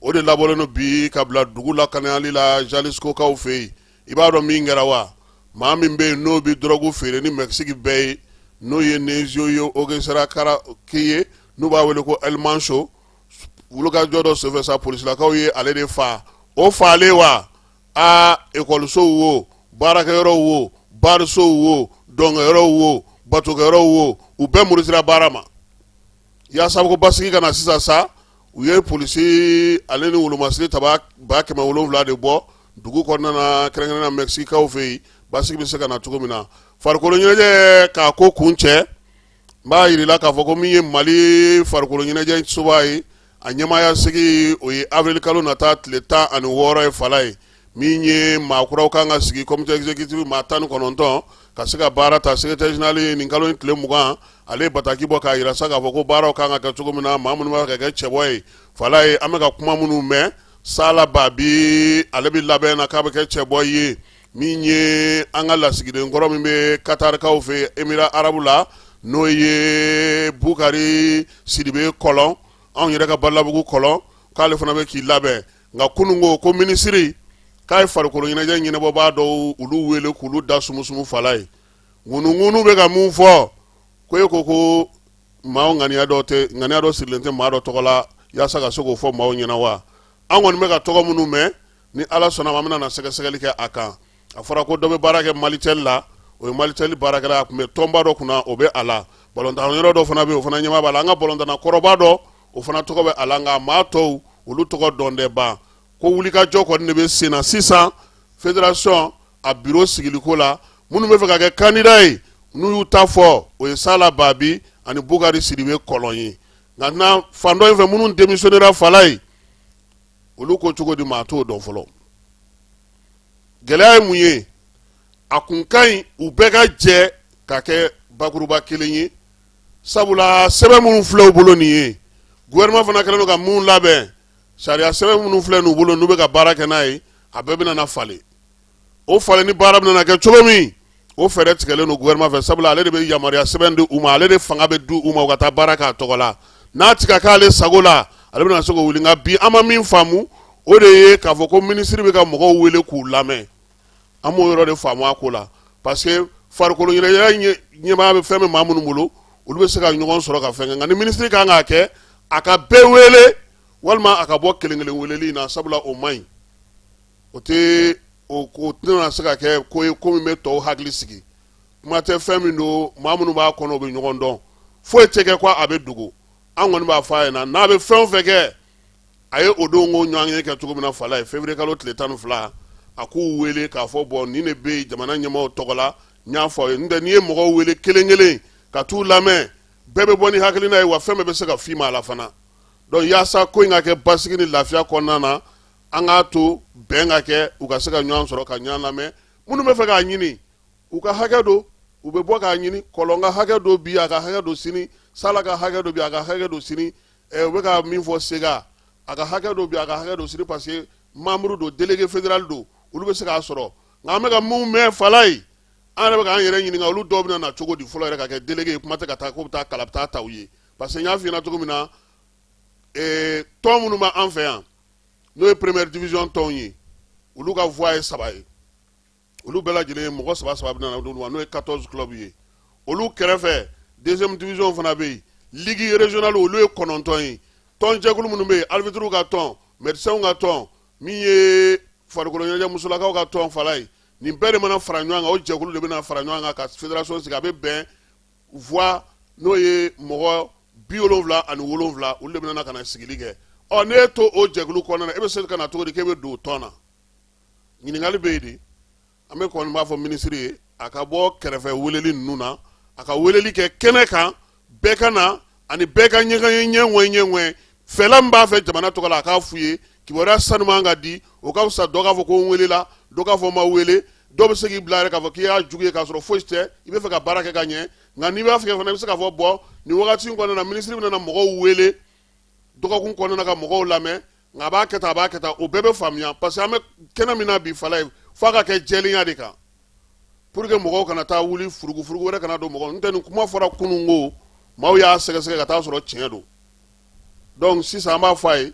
o de labɔlen don bi ka bila dugu lakanayali la Jaliscokaw fɛ yen. I b'a dɔn min kɛra wa? Maa min bɛ yen n'o bɛ dɔrɔgu feere ni Mɛkisiki bɛɛ ye, n'o ye Nemesio Oseguera ye, n'u b'a wele ko El Mencho, wulikajɔ dɔ senfɛ sa, polisilakaw ye ale de faa. O faalen wa Aa, ekɔlisow wo, baarakɛyɔrɔw wo, baarisow wo, dɔnkɛyɔrɔw wo, batokɛyɔrɔw wo, u bɛɛ murutira baara ma yaasa ko basigi ka na. Sisan sa, u ye polisi ale ni wolomasiri taba 700 de bɔ dugu kɔnɔna na, kɛrɛnkɛrɛnnenya na Mɛkisikaw fɛ yen, basigi bɛ se ka na cogo min na. Farikolo ɲɛnajɛ k'a ko kuncɛ, n b'a yir'i la k'a fɔ ko min ye Mali farikolo ɲɛnajɛ soba ye, a ɲɛmaaya sigi, o ye avril kalo nata tile 16 ye. Fala ye min ye, maa kuraw kan ka sigi comité exécutif, maa 19 ka se ka baara ta. Secrétaire général ye nin kalo in tile 20, ale ye bataki bɔ k'a yira sa k'a fɔ ko baaraw kan ka kɛ cogo min na, maa minnu b'a fɛ ka kɛ cɛbɔ ye. Fala ye, an bɛ ka kuma minnu mɛn, Sala Babi, ale bɛ labɛn na k'a bɛ kɛ cɛbɔ ye. Min ye an ka lasigiden kɔrɔ min bɛ Katarikaw fɛ, Émirats arabes la, n'o ye Bukari Sidibe Kɔlɔn, anw yɛrɛ ka Balabugu Kɔlɔn, k'ale fana bɛ k'i labɛn. Nka kunun ko minisiri k'a ye farikolo ɲɛnajɛ ɲɛnabɔbaa dɔw olu wele k'olu da sumusumu. Fala ye, ŋunuŋunu bɛ ka mun fɔ? Ko e ko maaw ŋaniya dɔ tɛ, ŋaniya dɔ sirilen tɛ maa dɔ tɔgɔ la yaasa ka se k'o fɔ maaw ɲɛna wa? An kɔni bɛ ka tɔgɔ minnu mɛn, ni Ala sɔnna ma, an bɛna na sɛgɛsɛgɛli kɛ a kan. A fɔra ko dɔ bɛ baara kɛ Malitel la, o ye Malitel baarakɛla, a tun bɛ tɔnba dɔ kunna, o bɛ a la. Balontan yɔrɔ dɔ fana bɛ yen, o fana ɲɛmaa b'a la. An ka balontanna kɔrɔba dɔ, o fana tɔgɔ bɛ a la. Nka maa tɔw, olu tɔgɔ dɔn tɛ ban. Ko wulikajɔ kɔni de bɛ sen na sisan fédération a bureau sigiliko la. Minnu bɛ fɛ ka kɛ candidat ye, n'u y'u ta fɔ, o ye Sala Babi ani Bukari Sidibe Kɔlɔn ye. Nka na fan dɔ in fɛ, minnu démissionnera, Fala ye, olu ko cogo di? Maa t'o dɔn fɔlɔ. Gɛlɛya ye mun ye? A kun ka ɲi u bɛɛ ka jɛ ka kɛ bakuruba kelen ye, sabula sɛbɛn minnu filɛ u bolo nin ye, gouvernement fana kɛlen don ka mun labɛn, sariya sɛbɛn minnu filɛ n'u bolo, n'u bɛ ka baara kɛ n'a ye, a bɛɛ bɛna na falen. O falen ni baara bɛna kɛ cogo min, o fɛɛrɛ tigɛlen don gouvernement fɛ, sabula ale de bɛ yamaruya sɛbɛn di u ma, ale de fanga bɛ di u ma u ka taa baara k'a tɔgɔ la. N'a ti ka k'ale sago la, ale bɛna se k'o wuli. Nka bi, an ma min faamu, o de ye k'a fɔ ko minisiri bɛ ka mɔgɔw wele k'u lamɛn. An m'o yɔrɔ de faamu a ko la, parce que farikolo ɲɛnajɛ ɲɛmaa bɛ fɛn bɛ maa minnu bolo, olu bɛ se ka ɲɔgɔn sɔrɔ ka fɛn kɛ. Nka ni minisiri kan k'a kɛ, a ka bɛɛ wele walima a ka bɔ kelen kelen weleli in na, sabula o man ɲi, o tɛ o o tɛna se ka kɛ ko ye, ko min bɛ tɔw hakili sigi. Kuma tɛ, fɛn min don, maa minnu b'a kɔnɔ, u bɛ ɲɔgɔn dɔn, foyi tɛ kɛ ko a bɛ dogo. An kɔni b'a fɔ a ɲɛna, n'a bɛ fɛn o fɛn kɛ, a ye o don ko ɲɔgɔn ye kɛ cogo min na, Fala ye, février kalo tile 12, a k'u wele k'a fɔ bɔn, nin de bɛ yen jamana ɲɛmaaw tɔgɔ la, n y'a fɔ aw ye. N'o tɛ, n'i ye mɔgɔw wele kelen kelen ka t'u lamɛn, bɛɛ bɛ bɔ ni hakilina ye, wa fɛn bɛɛ bɛ se ka f'i ma a la fana. Donc yaasa ko in ka kɛ basigi ni lafiya kɔnɔna na, an k'a to bɛn ka kɛ, u ka se ka ɲɔgɔn sɔrɔ ka ɲɔgɔn lamɛn. Minnu bɛ fɛ k'a ɲini, u ka hakɛ don, u bɛ bɔ k'a ɲini. Kɔlɔn ka hakɛ don bi, a ka hakɛ don sini. Sala ka hakɛ don bi, a ka hakɛ don sini. U bɛ ka min fɔ, Sega, a ka hakɛ don bi, a ka hakɛ don sini, parce que membre don, délégué fédéral don, olu bɛ se k'a sɔrɔ. Nka an bɛ ka mun mɛn, Fala ye, an yɛrɛ bɛ k'an yɛrɛ ɲininka, olu dɔw bɛna na cogo di fɔlɔ yɛrɛ ka kɛ délégué ye? Kuma tɛ ka taa k'o bɛ taa kala bɛ taa ta u ye, parce que n y'a f'i ɲɛna cogo min na, tɔn minnu b'an fɛ yan, n'o ye première division tɔnw ye, olu ka voix ye saba ye. Olu bɛɛ lajɛlen ye mɔgɔ saba saba bɛna na d'olu ma, n'o ye 14 club ye. Olu kɛrɛfɛ, deuxième division fana bɛ yen, ligue régionale, olu ye 9 ye. Tɔnjɛkulu minnu bɛ yen, arbitre ka tɔn, médecins ka tɔn, min ye farikolo ɲɛnajɛ musolakaw ka tɔn, Fala ye, nin bɛɛ de mana fara ɲɔgɔn kan, o jɛkulu de bɛna fara ɲɔgɔn kan ka fédération sigi. A bɛ bɛn voix, n'o ye mɔgɔ 77, olu de bɛna na ka na sigili kɛ. Ɔ, n'e to o jɛkulu kɔnɔna na, e bɛ se ka na cogo di k'e bɛ don o tɔn na? Ɲininkali bɛ yen de. An bɛ kɔni b'a fɔ minisiri ye, a ka bɔ kɛrɛfɛ weleli ninnu na, a ka weleli kɛ kɛnɛ kan, bɛɛ ka na ani bɛɛ ka ɲɛgɛn ye ɲɛŋɛ ɲɛŋɛ. Fɛla min b'a fɛ jamana tɔgɔ la, a k'a f'u ye, kibaruya sanuman ka di. O ka fisa dɔ k'a fɔ ko n welela, dɔ k'a fɔ n ma wele. Dɔw bɛ se k'i bila yɛrɛ k'a fɔ k'i y'a jugu ye, k'a sɔrɔ foyi tɛ, i bɛ fɛ ka baara kɛ ka ɲɛ. Nka n'i b'a fɛ fana, i bɛ se k'a fɔ bɔn, nin wagati in kɔnɔna na, minisiri bɛna na mɔgɔw wele dɔgɔkun kɔnɔna na ka mɔgɔw lamɛn, nka a b'a kɛ tan, a b'a kɛ tan, o bɛɛ bɛ faamuya, parce que an bɛ kɛnɛ min na bi, Fala ye, f'a ka kɛ jɛlenya de kan pour que mɔgɔw kana taa wuli furugufurugu wɛrɛ kana don mɔgɔw. N'o tɛ, nin kuma fɔra kunun ko maaw y'a sɛgɛsɛgɛ ka taa sɔrɔ tiɲɛ don. Donc sisan an b'a fɔ a ye,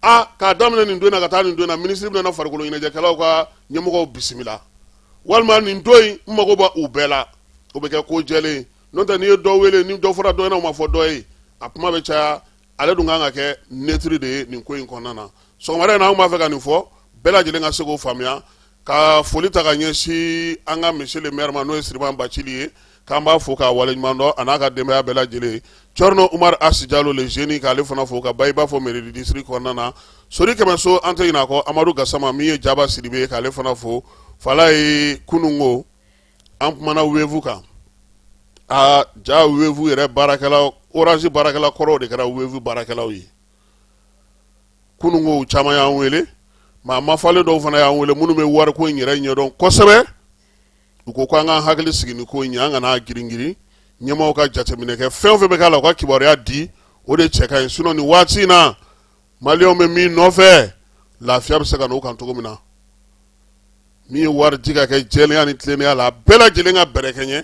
a k'a daminɛ nin don na ka taa nin don na, minisiri bɛna farikolo ɲɛnajɛkɛlaw ka ɲɛmɔgɔw bisimila, walima nin don in, n mago bɛ u bɛɛ la. O bɛ kɛ ko jɛlen ye. N'o tɛ, n'i ye dɔ wele, ni dɔ fɔra dɔ ɲɛna, o ma fɔ dɔ ye, a kuma bɛ caya. Ale dun kan ka kɛ neutre de ye nin ko in kɔnɔna na. Sɔgɔmada in na, anw b'a fɛ ka nin fɔ. Bɛɛ lajɛlen ka se k'o faamuya. Ka foli ta ka ɲɛsin an ka monsieur le maire ma, n'o ye Siriman Bacili ye, k'an b'a fo k'a waleɲuman dɔn, a n'a ka denbaya bɛɛ lajɛlen. Cɔrɔnɔ Umaru Asi Jalo le jeune, k'ale fana fo ka Bayiba fo mairie du district kɔnɔna na. Sori Kɛmɛso, an tɛ ɲinɛ a kɔ. Amadu Gasama min ye Jaba Sidibe ye, k'ale fana fo. Falaye, kununko an kumana Wave kan. Aa ja, Wave yɛrɛ baarakɛla, Orange baarakɛla kɔrɔw de kɛra Wave baarakɛlaw ye kununko. Caman y'an wele, maa mafalen dɔw fana y'an wele minnu bɛ wariko in yɛrɛ ɲɛdɔn kosɛbɛ. U ko k'an k'an hakili sigi ni ko in ye, an kana girin-girin. Ɲɛmaaw ka jateminɛ kɛ, fɛn o fɛn bɛ k'a la, u ka kibaruya di, o de cɛ ka ɲi. Sinon nin waati in na, maliyɛnw bɛ min nɔfɛ, lafiya bɛ se ka n'o kan cogo min na, min ye wari di ka kɛ jɛlenya ni tilennenya la, bɛɛ lajɛlen ka bɛrɛ kɛ ɲɛ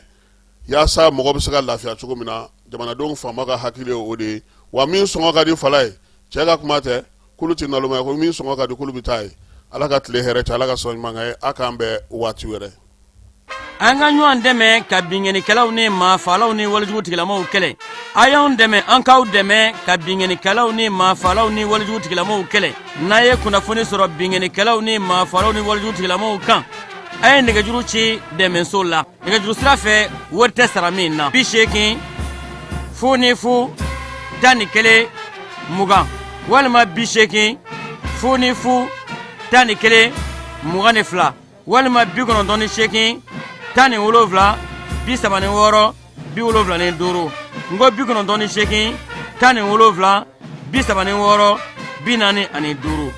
yaasa mɔgɔ bɛ se ka lafiya cogo min na. Jamanadenw fanba ka hakili ye o de ye. Wa min sɔngɔ ka di, fala ye cɛ ka kuma tɛ, kulu tɛ naloma ye, ko min sɔngɔ ka di, kulu bɛ taa ye. Ala ka tile hɛrɛ cɛ, Ala ka sɔn ɲuman ye, a k'an bɛn waati wɛrɛ. An ka ɲɔgɔn dɛmɛ ka binkannikɛlaw ni maafaalaw ni walejugu tigilamaw kɛlɛ. A y'anw dɛmɛ, an k'aw dɛmɛ ka binkannikɛlaw ni maafaalaw ni walejugu tigilamaw kɛlɛ. N'a ye kunnafoni sɔrɔ binkannikɛlaw ni maafaalaw ni walejugu tigilamaw kan, a ye nɛgɛjuru ci dɛmɛso la nɛgɛjuru sira fɛ, wari tɛ sara min na: 80 00 11 20 walima 80 00 11 22 walima 98 17 36 75. N ko 98 17 36 45.